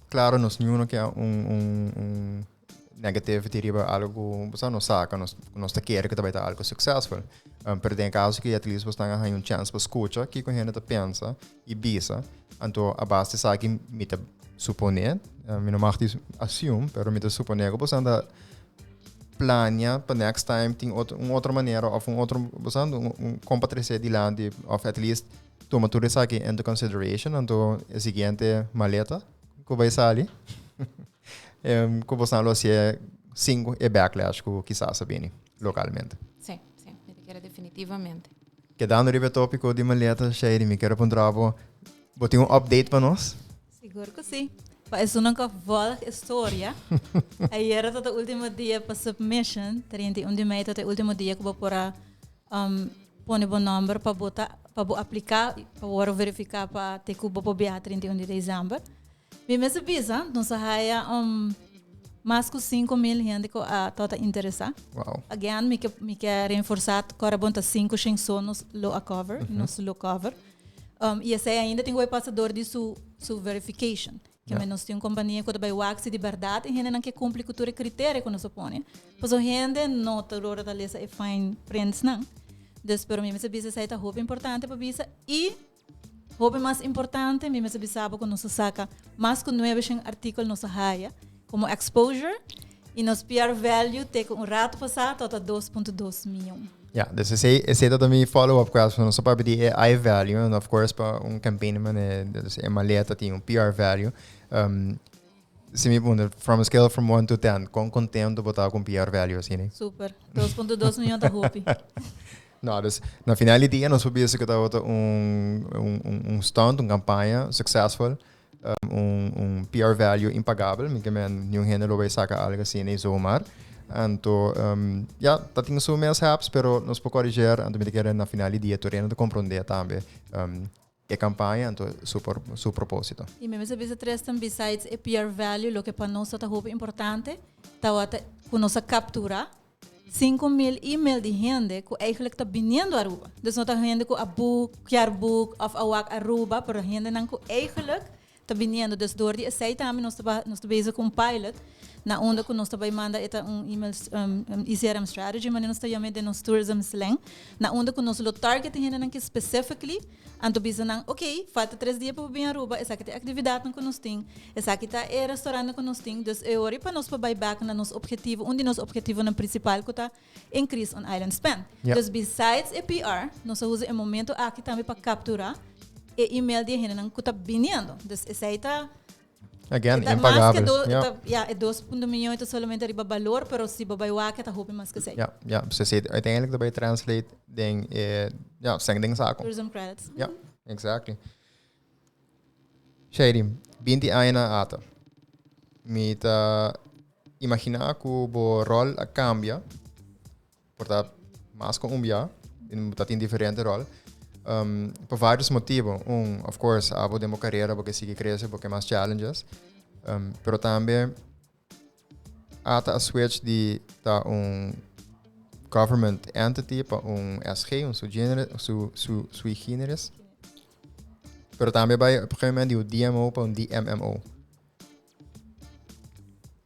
Claro, nos ninguno kier un negativity riba algo, bo nos saca, nos ta kere cu ta algo successful. Pero den caso cu at least bo ta un chance pa scucha kico hende ta pensa y bisa, anto a base esaki mi ta supone, mi no mag assume, pero mi ta supone cu bo ta planea pa next time tin un otro manera of un otro, bo un con pa trece dilanti of at least tuma tur esaki into consideration, anto e siguiente maleta cu bay sali, cu bo lo haci. Sin e backlash ku kisas a bini lokalmente. Sí, sí, mi ta kere definitivamente. Kedando riba e tópiko di maleta, Shady, mi ker puntra bo, bo tin un update pa nos? Sigur ku sí. Pa esunnan ku a vòlg e storia, ayera ta ta último dia pa submission, 31 di mei ta ta e último dia ku bo por a pone bo nòmber pa bo ta pa bo apliká pa wòrdu verifiká pa te ku bo por biaha 31 di desèmber. Mi mester bisa, nos a haya mas ku 5000 hende ku a tabata interesá. Wow. Again, mi ke mi ke reenforsá ku ora bon ta sinku shen so nos lo a cover, nos lo cover. I esei ainda tin ku bai pasa dor di su su verification. Ke men nos tin un kompania ku ta bai wak si di bèrdat e hendenan ke kumpli ku tur e kriterio ku nos a pone. Pasobra hende no ta lora ta lesa e fine printsnan. Dus pero mi mester bisa esei ta hopi importante pa bisa i Hopi mas importante, mi mester bisa bo ku nos a saka mas ku nuebeshen artíkulo nos a haya komo exposure i nos PR value te ku un rato pasá tabata 2.2 mion. Ja, dus esei, esei tabata mi follow up question. Nos a papia di e I value and of course pa un campaign mane dus e maleta tin un PR value. Um, si mi puntra, from a scale from 1 to 10, kon contento bo ta ku un PR value asina? Super. 2.2 mion ta hopi. No, dus na final di dia nos por bisa ku tabata un, un, un, un stunt, un kampaña successful, un, un PR value impagabel. Mi ke men niun hende lo bai saka algo asina i zomaar. Anto, um, ja, ta tin su mishaps, pero nos por corrigeer. Anto mi ta kere na final di dia tur hende ta comprende tambe um, e kampaña, anto su, su propósito. I mi mester bisa Tristan, besides e PR value, loke pa nos ta hopi importante, tabata ku nos a kaptura 5000 email di hende ku eigenlijk ta biniendo Aruba. Dus no ta hende ku a book, kier book of a wak Aruba, pero hendenan ku eigenlijk ta biniendo. Dus door di esei tambe nos ta nos ta bezig ku un pilot na unda ku nos ta bai manda e ta un email um ECRM strategy manera nos ta yam'e den nos tourism slang, na unda ku nos lo target e hendenan ki specifically. Anto bisa nan, ok, falta tres dia pa bo bin Aruba, esaki ta e actividadnan cu nos tin, esaki ta e restaurantnan cu nos tin, dus e ora pa nos por bay bek na nos objetivo, un di nos objetivonan principal cu ta increase on island spend. Dus besides e PR, nos a usa e momento aki tambe pa captura e email di e hendenan cu ta biniendo. Dus esey ta Again, ta mas que do, yeah. Ta, ja, e dos punto miljoen ta solamente riba balor, pero si bo bai wak ta hopi mas que sei. Ja, ja, so sei uiteindelijk daarbij translate den eh, ja, seng den saco. Tourism credits. Ja, exactly. Shady, 20 aña na ata. Mi ta imagina ku bo rol a cambia. Por ta mas ku un bia, bo ta tin diferente ròl. Pa vários motibu. Un, of course, abo den bo karera bo ke sigui krese, bo ke mas challenges. Pero tambe ata a switch di ta un government entity pa un SG, un sui generis. Pero tambe bai op een gegeven moment di un DMO pa un DMMO.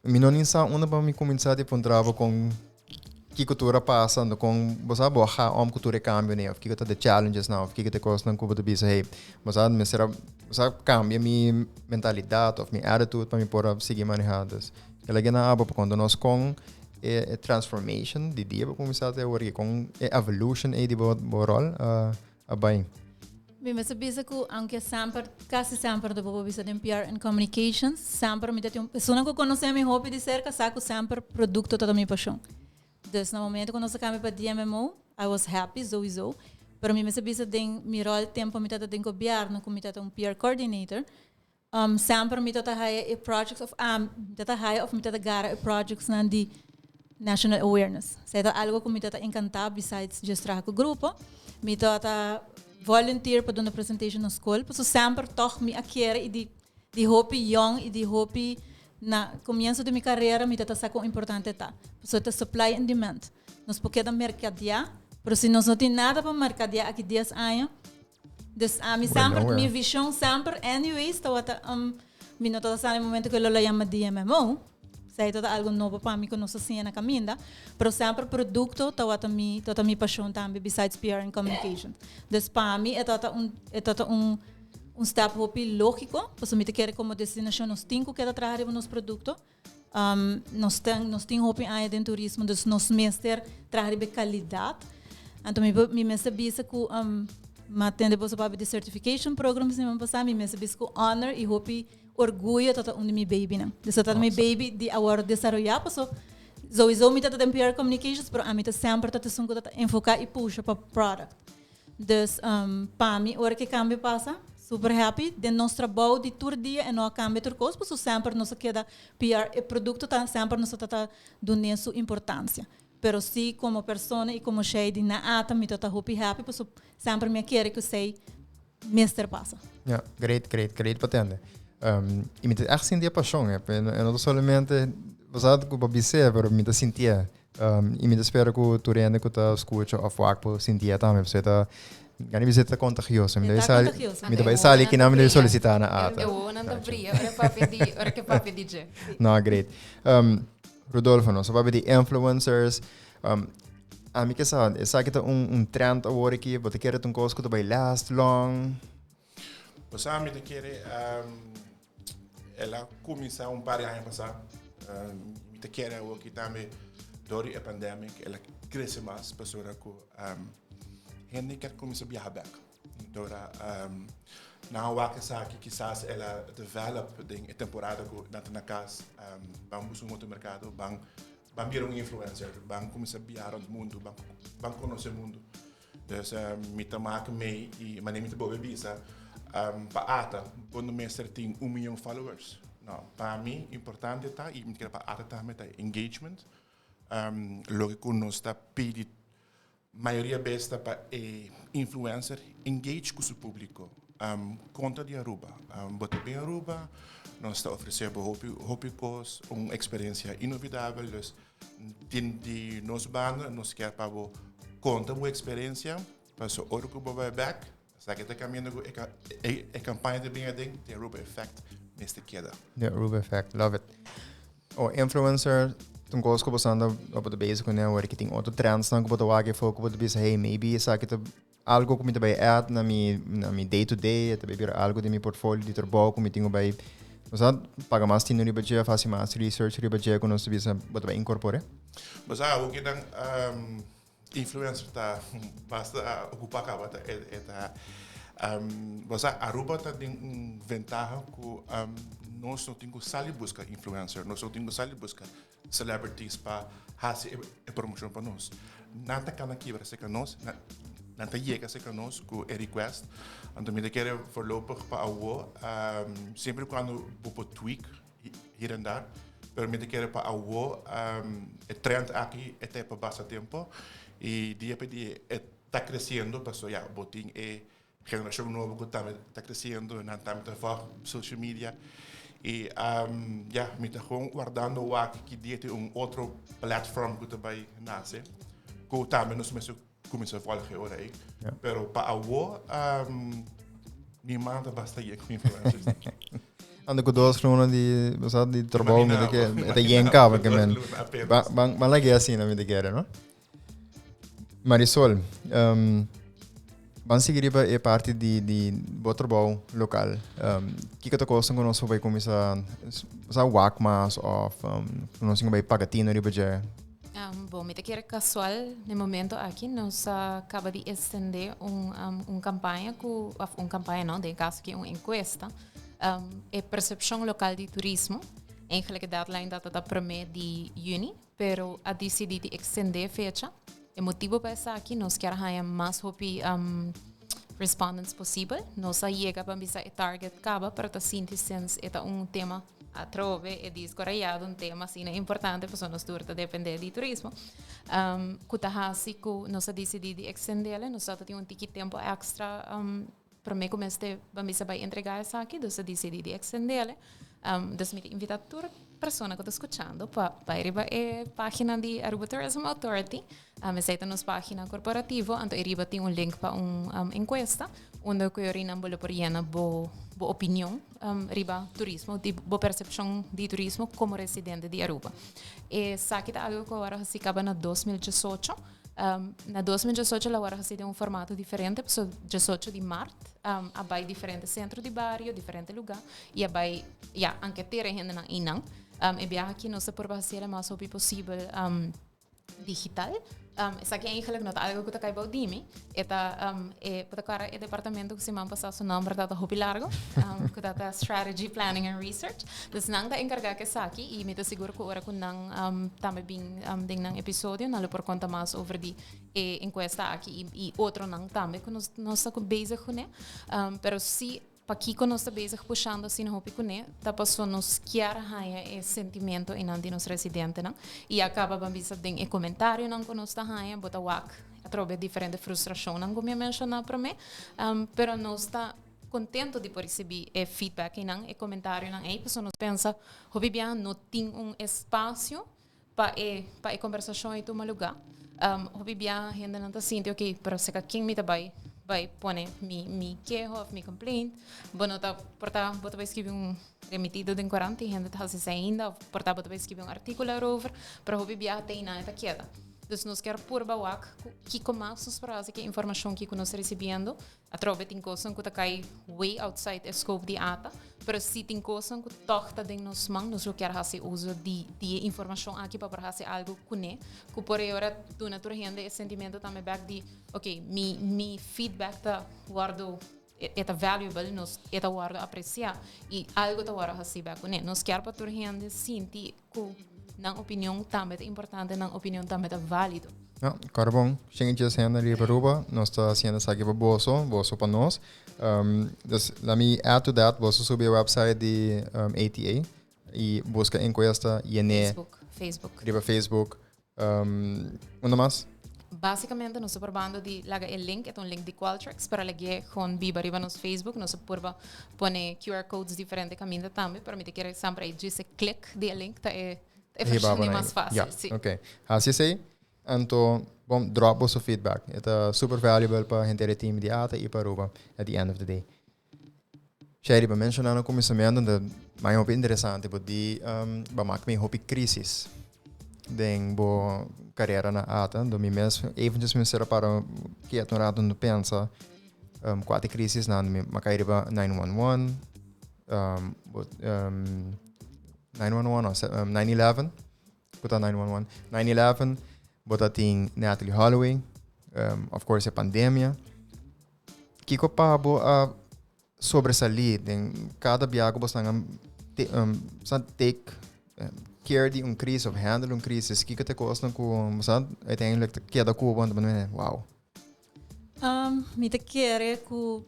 Mi no ni sa unda pa mi kuminsá di puntra bo kon kiko tur a pasa, anto kon bo sa bo a ga om ku tur e kambio nei, òf kiko ta de challenges nan, òf kiko ta e kosnan ku bo ta bisa hey, bo sa mester a bo sa kambia mi mentalidat òf mi attitude pa mi por a sigui manehá. Dus e lege nan abo pa konta nos kon e e transformation di dia bo kuminsá te awor aki, kon e evolution ei di bo bo ròl a a bai. Mi mester bisa ku aunke semper, kasi semper ta bobo bisa den PR and Communications, semper mi ta tin un, esunnan ku konosé mi hopi di serka sa ku semper produkto ta ta mi pashon. Dus na momento ku nos a kambia pa DMMO, I was happy souiso, pero mi mester bisa den mi ròl tempu mi tabata den gobièrnu ku mi tabata un PR coordinator, Semper mi ta ta haya e projects of mi ta ta haya of mi ta ta gara e projectsnan di national awareness. Esei ta algo ku mi ta ta enkantá besides just traha ku grupo. Mi ta ta volunteer pa duna presentation na skol pasobra semper tòg mi a kere i di di hopi yòn i di hopi na komienso di mi karera mi ta ta sa kon importante ta. Pasobra ta supply and demand. Nos por keda merkadiá pero si nos no tin nada pa merkadiá aki dies aña Dus ami semper, mi vision semper anyways tabata um, mi no tabata sa na e momento ku lo lo yama DMMO. Esei tabata algo nobo pa mi ku nos a siña na kaminda. Pero semper produkto tabata mi, tabata mi pashon tambe besides PR and communication. Dus pa mi e tabata un, e tabata un, un step hopi lógiko, pasobra mi ta kere komo destinashon nos tin ku keda traha riba nos produkto. Um, nos ten, nos tin hopi aña den turismo, dus nos mester traha riba e calidad. Anto mi, mi mester bisa ku um, ma tende boso papia di certification programs siman pasá, mi mester bisa ku honor i hopi orguyo tata un di mi babynan. Dus tata mi baby di awor desaroyá, paso Sowieso mi ta den PR communications, pero ami ta semper ta esun cu ta enfoca y pusha pa product. Dus pa mi, ora cu e cambio pasa, super happy. Den nos trabou di tur dia e no a cambia tur cos, pasobra semper nos a keda PR, e producto ta semper nos ta ta dun'e su importancia. Pero si como persona y como Shady na ata mi ta ta hopi happy, pasobra semper mi a kere cu esey mester pasa. Ja, great, great, great pa tende. Y mi ta echt sinti e pasion, eh. E no ta solamente, bo sa cu bo bis'é, pero mi ta sintié. Y mi ta spera cu tur hende cu ta scucha of wak por sintié tambe, pasobra e ta, gana di bis'é ta contagioso. Mi ta E bai ta sali, contagioso. mi ta bai sali kinan mi ta solicita na ata. E wowonan ta bria ora papia di, ora ke papia di dje. No, great. Rodolfo, nos a papia di influencers. Ami ke sa, esaki ta un trend awor aki, bo ta kere ta un kos ku ta bai last long? Bo sa mi ta kere el a kuminsá un par di aña pasá. Mi ta kere awor aki tambe dor di e pandemic el a krese mas pasobra ku hende kier kuminsá biaha bèk. Dora nan a wak esaki kisas el a develop den e temporada ku nan ta na kas ban buska un otro merkado ban Ban bira un influencer, ban kuminsá biaha rònt mundu, ban ban konosé mundu. Dus mi ta mak mei i manera mi ta bobe bisa, pa ata bo no mester tin un mion followers. No, pa mi importante ta i mi ta kere pa ata tambe ta engagement, loke ku nos ta pidi Mayoria bes ta pa e influencer engage cu su publico. Conta di Aruba. Bo ta bin Aruba, nos ta ofrece bo hopi, hopi cos, un experiencia inolvidabel. Dus di, di nos banda nos kier pa bo conta bo experiencia, paso ora cu bo bai bek, esaki ta cambiando cu e, e, e campaña ta bin aden, the Aruba Effect mester keda. The Aruba Effect, love it. O influencer, ta un kos ku bo sa anda bo ta bezig kuné awor ki tin otro trendsnan ku bo ta wak afó ku bo ta bisa hey maybe esaki ta algo ku mi ta bai add na mi na mi day to day, e ta bai bira algo den mi portfolio di trabou ku mi tin ku bai bo sa paga mas tinu riba dje of hasi mas research riba dje ku nos ta bisa bo ta bai inkorpor'é. Bo sa awor kinan Influencer ta basta ocupa caba ta e ta bo sa Aruba ta den un ventaha cu nos no tin cu sali busca influencer, nos no tin cu sali busca celebrities pa haci e promocion pa nos. Nan ta cana kibra cerca nos, nan ta yega cerca nos cu e request. Anto mi ta kere voorlopig pa awo siempre y cuando bo por tweak hier en daar. Pero mi ta kere pa awo e trend aki e ta pa basta tempo y dia pa dia e ta creciendo pasobra ya bo tin e generacion nobo cu tambe ta creciendo nan tambe ta volg social media y ya mi ta gewoon wardando wak ki dia tin un otro platform cu ta bay nace cu tambe nos mester cuminsa volg e ora ey. Pero pa awo mi man ta basta yen cu influencers. Ando cu dos luna di, bo sa, di trabou mi ta kere, e ta yen caba ke men. Ban, ban lag'é asina mi ta kere, no? Marisol, um, ban sigui riba e parti di, di bo trabou local. Um, kiko ta kosnan ku nos por bai kuminsá, sa wak mas of um, ku nos tin ku bai paga tino riba dje? Bon, mi ta kere casual n'e momento aki nos a caba di extende un, un campaña cu, of un campaña no, den e caso aki un encuesta, e percepcion local di turismo. Eigenlijk e deadline tabata ta prome di juni, pero a dicidi di extende e fecha. E motibo pa esaki nos kier haya mas hopi respondents posibel. Nos a yega pa bisa e target caba, pero ta sinti since e ta un tema Atrobe e disco rayado un tema asina importante pasobra nos tur ta depende di turismo cu ta haci cu nos a dicidi di extendele nos ta tin un tiki tempo extra prome cu mester ban bisa bay entrega esaki dus a dicidi di extendele dus mi ta invita tur persona cu ta scuchando pa bay riba e pagina di Aruba Tourism Authority esey ta nos pagina corporativo anto ariba tin un link pa un encuesta unda cu yorinan bo lo por yena bo opinion riba turismo, di bo percepcion di turismo como residente di Aruba. Esaki ta algo cu a worde haci caba na 2018. Na 2018 lo a worde haci den un formato diferente, pasobra 18 di maart a bay diferente centro di bario, diferente lugar y a bay, ya, anketera e hendenan eynan. E biaha aki nos a purba haci e mas hopi posibel. Digital. Esaki eigenlijk no ta algo ku ta kai bou di mi. E ta e bo ta kòrda e departamento ku siman pasá su nòmber tabata hopi largo, ku tabata Strategy, Planning and Research. Dus nan ta enkargá ku esaki i mi ta sigur ku ora ku nan tambe bin den nan episodio nan lo por konta mas over di e enkuesta aki i i otronan tambe ku nos nos ta bezig kuné. Pero si Pakiko nos ta bezig pushando asina hopi kuné? Ta paso nos kier haña e sentimento einan di nos residentenan. I a kaba ban bisa den e komentarionan ku nos ta haña, bo ta wak atrobe diferente frustrashonnan ku mi a menshoná promé. Pero nos ta kontento di por risibí e feedback einan, e komentarionan ei, pasobra nos pensa hopi biaha no tin un espasio pa e pa e kombersashon ei tuma lugá. Hopi biaha hendenan ta sinti ok, pero seka ken mi ta bai bai pone mi mi keho òf mi complaint? Bo no ta por ta bo ta bai skibi un remitido den korant i hende ta hasi esei ainda òf por ta bo ta bai skibi un artíkulo erover, pero hopi biaha te einan e ta keda. Dus nos kier purba wak ku kiko mas nos por hasi ku e informashon kiko nos ta risibiendo. Atrobe tin kosnan ku ta kai way outside e scope di ata, pero si tin kosnan ku tòg ta den nos man, nos lo kier hasi uso di di e informashon aki pa por hasi algu kuné, ku por e ora duna tur hende e sentimentu tambe bèk di, ok, mi mi feedback ta wòrdu, e ta valuable, nos e ta wòrdu apresiá i algu ta wòrdu hasí bèk kuné. Nos kier pa tur hende sinti Ku nan opinion tambe ta importante, nan opinion tambe ta válido. Ja, kòrda bon, shen i djes hende riba Aruba, nos ta hasiendo esaki pa boso, boso pa nos. Dus let me add to that, boso subi e website di ATA i buska enkuesta, yen'é. Facebook, Facebook. Riba Facebook. Unda mas? Básicamente nos ta probando di laga e link, e ta un link di Qualtrics, pero lag'é gewoon biba riba nos Facebook. Nos a purba pone QR codes diferente caminda tambe, pero mi ta kere semper ei djis e click di e link ta e ta e version di mas fácil. Ja, sí. Ok. Hasi esei, anto bon drop boso feedback. E ta super valuable pa henter e team di ata i pa Aruba at the end of the day. Sherry, bo menshoná na kuminsamentu ta mai hopi interesante bo di bo a mak mi hopi krisis den bo karera na ata. Enton mi mes eventjes mester a para ketu un rato en pensa kua ta e krisisnan. Mi a kai riba 911, bo 911 no, 911, ku ta 911? 911, bo ta tin Natalie Holloway, of course e pandemia. Kiko pa bo a sobresalí den kada bia ku bosnan a sa take care di un crisis of handle un crisis? Kiko ta e kosnan ku sa uiteindelijk ta keda ku bo anto bo ta wow? Mi ta kere ku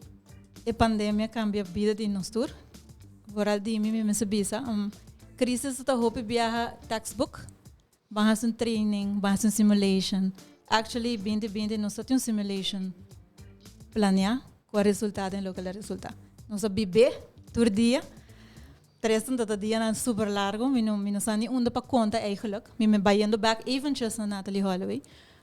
e pandemia kambia bida di nos tur. Vooral di mi, mi mester bisa. Crisis ta hopi biaha textbook. Ban hasi un training, ban hasi un simulation. Actually, binti binti nos ta tin un simulation planeá ku a resultá den loke el a resultá. Nos a bib'é tur dia. Tresnan ta ta dianan super largo, mi no mi no sa ni unda pa konta eigenlijk. Mi me bayendo bek eventjes na Natalie Holloway.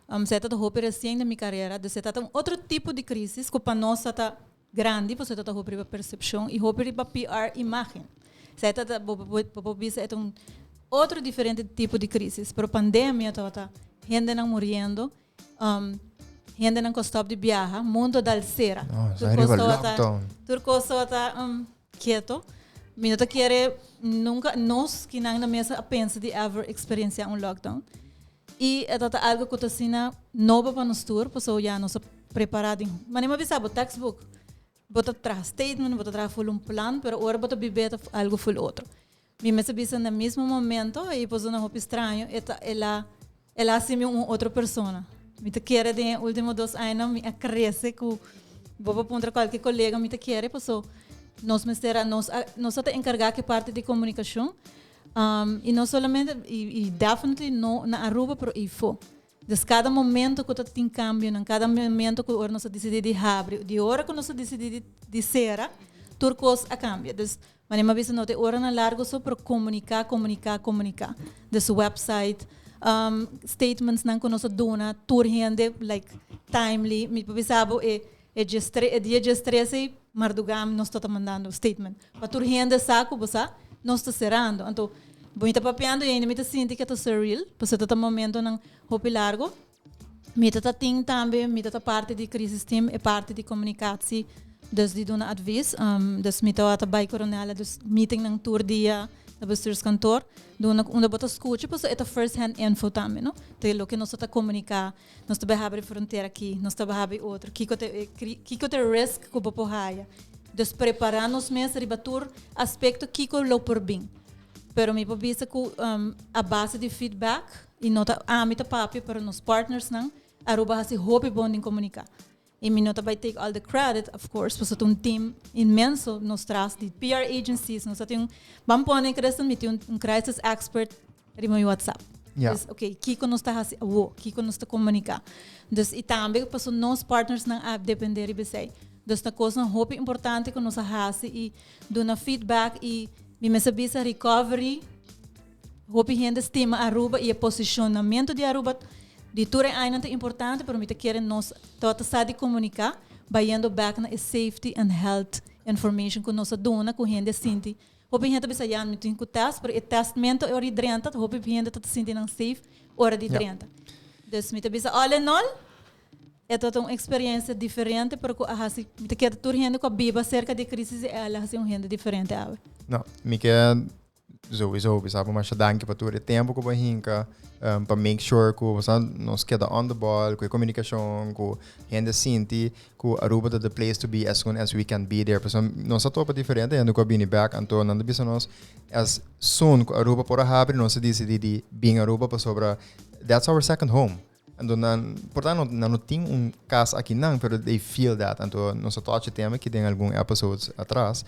Esei ta ta hopi resien den mi karera, dus e ta ta un otro tipo di crisis ku pa nos ta ta grandi pasobra ta ta hopi riba persepshon i hopi riba PR imágen. Esei ta ta bo bo por bisa e ta un otro diferente tipo di crisis, pero pandemia tabata hendenan muriendo, hendenan ku a stòp di biaha, mundo a dal sera. No, Tur esei kos riba tabata lockdown. tur kos tabata keto. Mi no ta kere nunka nos kinan na mesa a pensa di ever eksperensiá un lockdown. I e ta ta algo ku ta asina nobo pa nos tur, pasobra ya nos a prepará den, manera mi a bisa bo, textbook. Bo ta traha statement, bo ta traha ful un plan, pero ora bo ta bib'é ta algo ful otro. Mi mester bisa na mismo momento, i por zona hopi straño, e ta el a el a hasi mi un otro persona. Mi ta kere den e ultimo dos añanan mi a krese ku bo por puntra kualke kolega mi ta kere, pasobra nos mester a nos a nos a ta enkargá ku e parti di komunikashon. Y no solamente, y definitely no na Aruba, pero eyfo. Dus cada momento cu ta tin cambionan, cada momento cu ora nos a dicidi di habri, di ora cu nos a dicidi di, di cera, tur cos a cambia. Dus, manera mi a bisa no ta e oranan largo so, pero comunica, comunica, comunica. Dus website, statementsnan cu nos a duna tur hende, like, timely. Mi por bisa bo e, e djestre, e dia djestres ei, mardugá nos ta ta mandando statement. Pa tur hende sa ku bo sa, nos ta serando. Anto, bo mi ta papiando i ainda mi ta sinti ke ta surreal, pasobra ta ta momentonan hopi largo. Mi ta ta tin tambe, mi ta ta parti di crisis team, e parti di komunikatsie, dus di duna advis. Dus mi tabata bai Coronella, dus meetingnan tur dia. Na bestuurskantoor, duna unda bo ta scucha, pasobra e ta first hand info tambe, no? Te loke nos ta comunica, nos ta bay habri frontera aki, nos ta bay habri otro, kico ta e kico ta e risk cu bo por haya. Dus prepara nos mes riba tur aspecto kico lo por bin. Pero mi por bisa cu a base di feedback, y no ta ami ta papia, pero nos partnersnan, Aruba a haci hopi bon den comunica. Y mi no ta bay take all the credit, of course, pasobra ta un team inmenso nos tras di PR agencies, nos ta tin un, ban pone Christian, mi tin un crisis expert riba mi WhatsApp. Dus, ok, kiko nos ta haci awo? Kiko nos ta comunica? Dus, y tambe pasobra nos partnersnan a depende riba esey. Dus ta cosnan hopi importante cu nos a haci y duna feedback y mi mester bisa recovery. Hopi hende stima Aruba y e posicionamento di Aruba di tur e añanan ta importante, pero mi ta kere nos tabata sa di comunica bayendo back na e safety and health information cu nos a duna cu hende a sinti. Hopi hende ta bisa ya mi tin cu test, pero e testmento e ora di drenta, hopi hende ta sinti nan safe ora di drenta. Dus mi ta bisa all in all, e tabata un experiencia diferente, pero cu a haci, mi ta kere tur hende cu a biba cerca di e crisis e a haci un hende diferente awe. No, mi ke Sowieso, bisa bo masha danki pa tur e tempo ku bo hinka pa make sure ku bo sa nos keda on the ball ku e komunikashon ku hende sinti ku Aruba ta the place to be as soon as we can be there. Pasobra nos a topa diferente hende ku a bini bek anto nan ta bisa nos as soon ku Aruba por a habri nos a disidi di bin Aruba pasobra that's our second home. Anto nan, por ta nan no tin un cas aki nan, pero they feel that. Anto nos a touch e tema aki den algun episodes atras.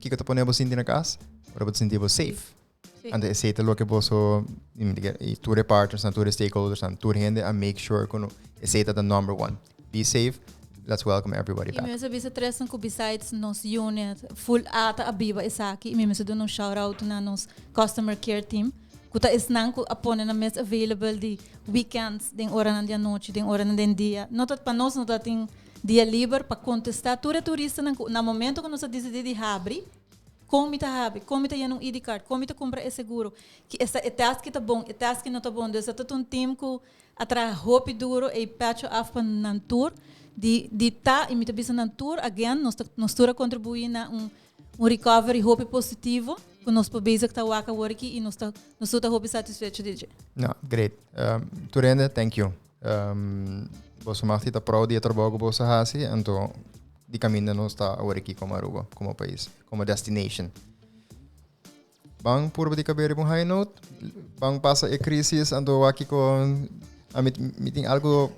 Kiko ta pone bo sinti na cas? Ora bo ta sinti bo safe. Sí. Anto esei ta loke boso, i tur e partners nan, tur e stakeholders nan, tur hende a make sure ku esei ta the number one. Be safe, let's welcome everybody I back. mi mester bisa Tristan ku besides nos unit full ata a biba esaki i mi mester duna un shout out na nos customer care team. Ku ta esnan ku a pone nan mes available di weekends, den oranan di anochi, den oranan den dia. No ta, pa nos no ta tin dia liber pa kontestá tur e turistanan ku na momento ku nos a disidí di habri, kon mi ta habri, kon mi ta yena un ID card, kon mi ta kumpra e seguro, ki esta e tèst ki ta bon, e tèst ki no ta bon. Dus ta un team ku a traha hopi duro ei pecho af pa nan tur di di ta i mi ta bisa nan tur again nos ta nos tur a kontribuí na un Un recovery hopi positivo cu nos por bezig ta wak awor aki y nos ta nos tur ta hopi satisfecho di dje. No, great. Tur hende, thank you. Boso mag di ta proud di e trabou cu boso a haci, anto di caminda nos ta awor aki como Aruba, como pais, como destination. Ban purba di cabe riba un high note, ban pasa e crisis, anto wak kico ami mi tin algo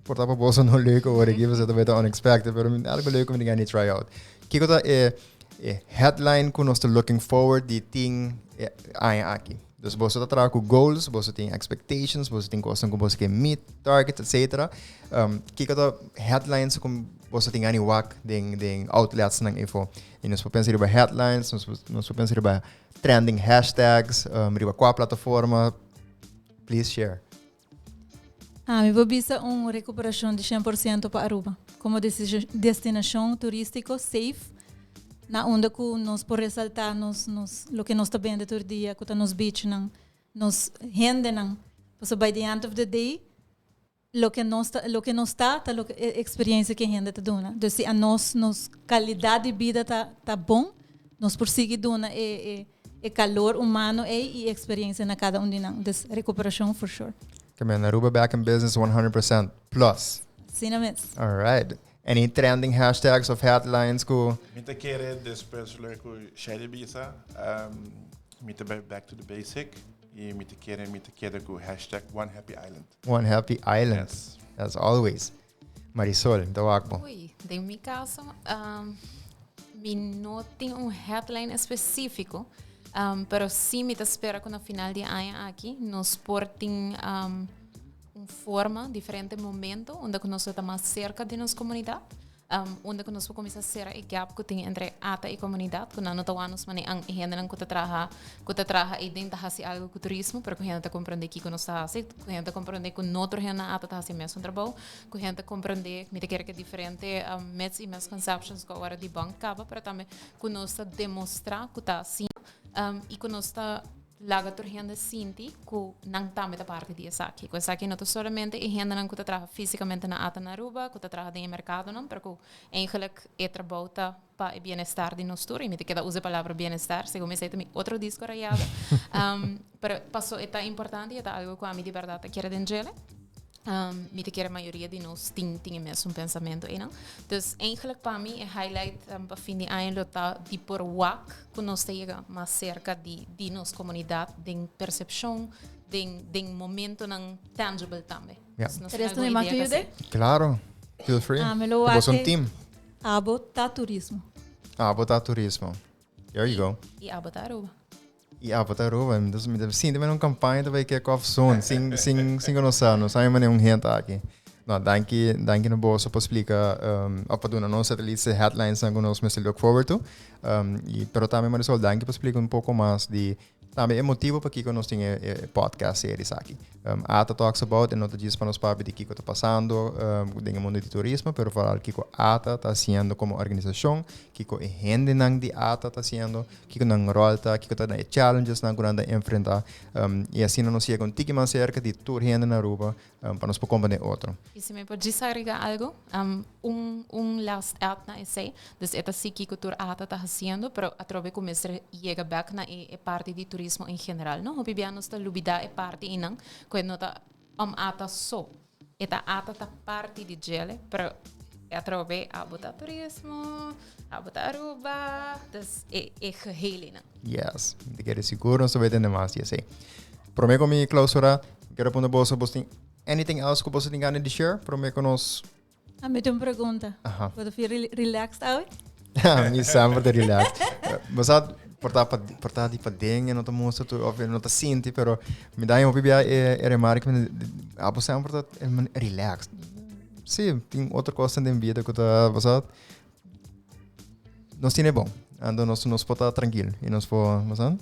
por ta pa boso no leuk awor aki, pasobra ta beta unexpected, pero mi tin algo leuk ku mi tin gana di try out. Kiko ta e e headline ku nos ta looking forward di tin e aña aki? Dus boso ta traha ku goals, boso tin expectations, boso tin kosnan ku boso ke meet, targets, etcetera. Kiko ta headlines ku boso tin gana di wak den den outletsnan efo? I nos por pensa riba headlines, nos por nos por pensa riba trending hashtags, riba kua plataforma. Please share. Ami por bisa un recuperacion di 100% pa Aruba como destinacion turistico safe na unda cu nos por resalta nos nos loke nos ta bende tur dia cu ta nos beachnan, nos hendenan. Pasobra by the end of the day loke nos ta loke nos ta ta loke e experiencia cu e hende ta duna. Dus si anos nos calidad di bida ta ta bon nos por sigui duna e e E calor humano ey y experiencia na cada un di nan. Dus recuperacion for sure. Ke men Aruba back in business 100% plus. Asina mes. All right. Any trending hashtags of headlines ku. Mi ta kere despues loke ku Shady bisa, mi ta bai back to the basic y mi ta kere mi ta keda ku hashtag one happy island. One happy island. Yes. As always. Marisol, ta wak bo. Ui, den mi caso, mi no tin un headline específico, pero sí mi ta spera cu na final di aña aki nos por tin un forma, diferente momento, unda cu nos lo ta mas cerca di nos comunidad. Unda ku nos por kuminsá sera e gap ku tin entre ata i komunidat, ku nan no ta wak nos manera e hendenan ku ta traha ku ta traha eiden ta hasi algu ku turismo, pero ku hende ta komprondé kiko nos ta hasi, ku hende ta komprondé ku no tur hende na ata ta hasi e mesun trabou, ku hende ta komprondé, mi ta kere ku e diferente myths i misconceptions ku awor a debunk kaba, pero tambe ku nos ta demostrá ku ta asina i ku nos ta. Laga tur hende sinti ku nan tambe ta parti di esaki. Ku esaki no ta solamente e hendenan ku ta traha físikamente na ATA na Aruba, ku ta traha den e merkadonan, pero ku eigenlijk e trabou ta pa e bienestar di nos tur. I mi ta keda usa e palabra bienestar, segun mi esei ta mi otro disko rayado. Pero paso e ta importante i e ta algu ku ami di bèrdat ta kere den djele. Mi ta kere mayoria di nos tin tin e mesun pensamentu einan. Dus eigenlijk pa mi e highlight pa fin di aña lo ta di por wak ku nos ta yega mas serka di di nos komunidat den persepshon, den den momentonan tangible tambe. Ja. Dus nos tin Tristan, algun mi mag idea yuda? kasi. Claro, feel free. Ah, mi lo Bo son wak e- team. Abo ta turismo. Abo ta turismo. There you go. I abo ta Aruba. I abo ta Aruba. Dus mi ta sinti men un campaña ta bay kick off soon. Sin, sin, sin cu nos sa. No sa mi un hint aki. No, danki, danki na boso pa splica, of pa duna nos at least e headlines nan cu nos mester look forward to. I, pero tambe Marisol, danki pa splica un poco mas di tambe e motibo pakico nos tin e, e podcast series aki. ATA Talks About e no ta djis pa nos papia di kiko ta pasando den e mundo di turismo, pero vooral kiko ATA ta haciendo como organisacion, kiko e hendenan di ATA ta haciendo, kiko nan rol ta, kiko ta e challengesnan ku nan ta enfrenta. I asina nos yega un tiki mas serka di tur hende na Aruba pa nos por comprende otro. I si mi por djis agrega algo, un last add na esei, dus e ta si kiko tur ATA ta hasiendo, pero atrobe ku mester yega bek na e parti di turismo en general, no? Hopi bia nos ta lubida e parti einan ku e no ta om ATA so. E ta ATA ta parti di djele, pero atrobe abo ta turismo, abo ta Aruba, dus e e geheel einan. Yes, mi ta kere sigur nos ta bay tende mas di esei. Prome ku mi clausura, mi kere punta boso, boso tin anything else ku boso tin gana di share prome ku nos? A mi tin un pregunta. Aha. Bo ta feel relaxed awe? Mi semper ta relaxed. Bo sa por ta pa por ta di paden e no ta mustra tur of e no ta sinti pero mi da hopi bia e e remarke mi abo semper ta relaxed. Si, tin otro cosnan den bida ku ta bo sa nos tine bon. Anto nos nos por ta trankil i nos por bo sa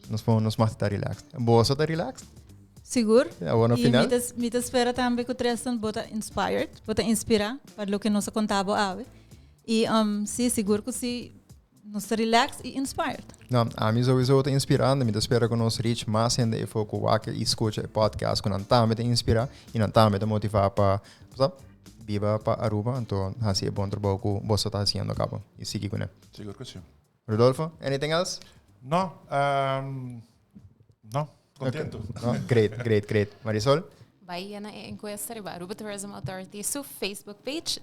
nos por nos mag ta relaxed. Boso ta relaxed? Sigur. Awor na I final. mi ta mi ta spera tambe ku Tristan bo ta inspired, bo ta inspirá pa loke nos a konta bo awe. I si, sigur ku si. Nos ta relaxed i inspired. No, ami sowieso ta inspirando. Mi ta spera ku nos reach mas hende efo ku wak i skucha e podcast ku nan tambe ta inspira i nan tambe ta motiva pa sa biba pa Aruba. Anto hasi e bon trabou ku boso ta hasiendo kaba i sigui kuné. Sigur ku si. Rodolfo, anything else? No, no. Contento. Okay. No, great, great, great. Marisol? Bai na e encuesta riba Aruba Tourism Authority su Facebook page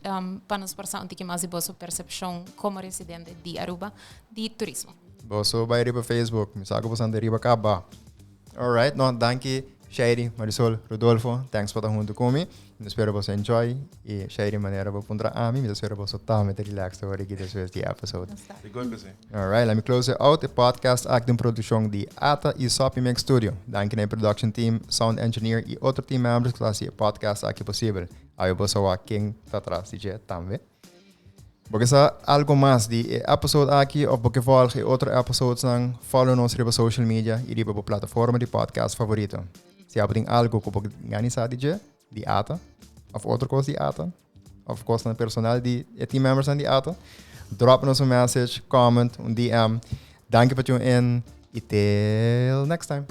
pa nos por sa un tiki mas di boso percepcion como residente di Aruba di turismo. Boso bai riba Facebook, mi sa cu boso anda riba caba. Alright, no, danki Shairi, Marisol, Rodolfo, thanks pa ta hunto cu mi. Mi ta spera boso enjoy y Shairi manera bo puntra ami, mi ta spera boso tambe ta relax awor aki despues di episode. Sigur cu si. Alright, let me close it out. E podcast aki ta un produccion di ATA y Soppy Mix Studio. Danki na e production team, sound engineer y otro team members cu ta haci e podcast aki posibel. Awe bo sa wak ken ta tras di dje tambe. Bo ke sa algo mas di e episode aki of bo ke volg e otro episodesnan, follow nos riba social media y riba bo plataforma di podcast favorito. Si abo tin algo cu bo gani sa di dje, di ATA, of otro cos di ATA, of cosnan personal di e team membersnan di ATA, drop nos un message, comment, un DM. Danki pa tune in y till next time.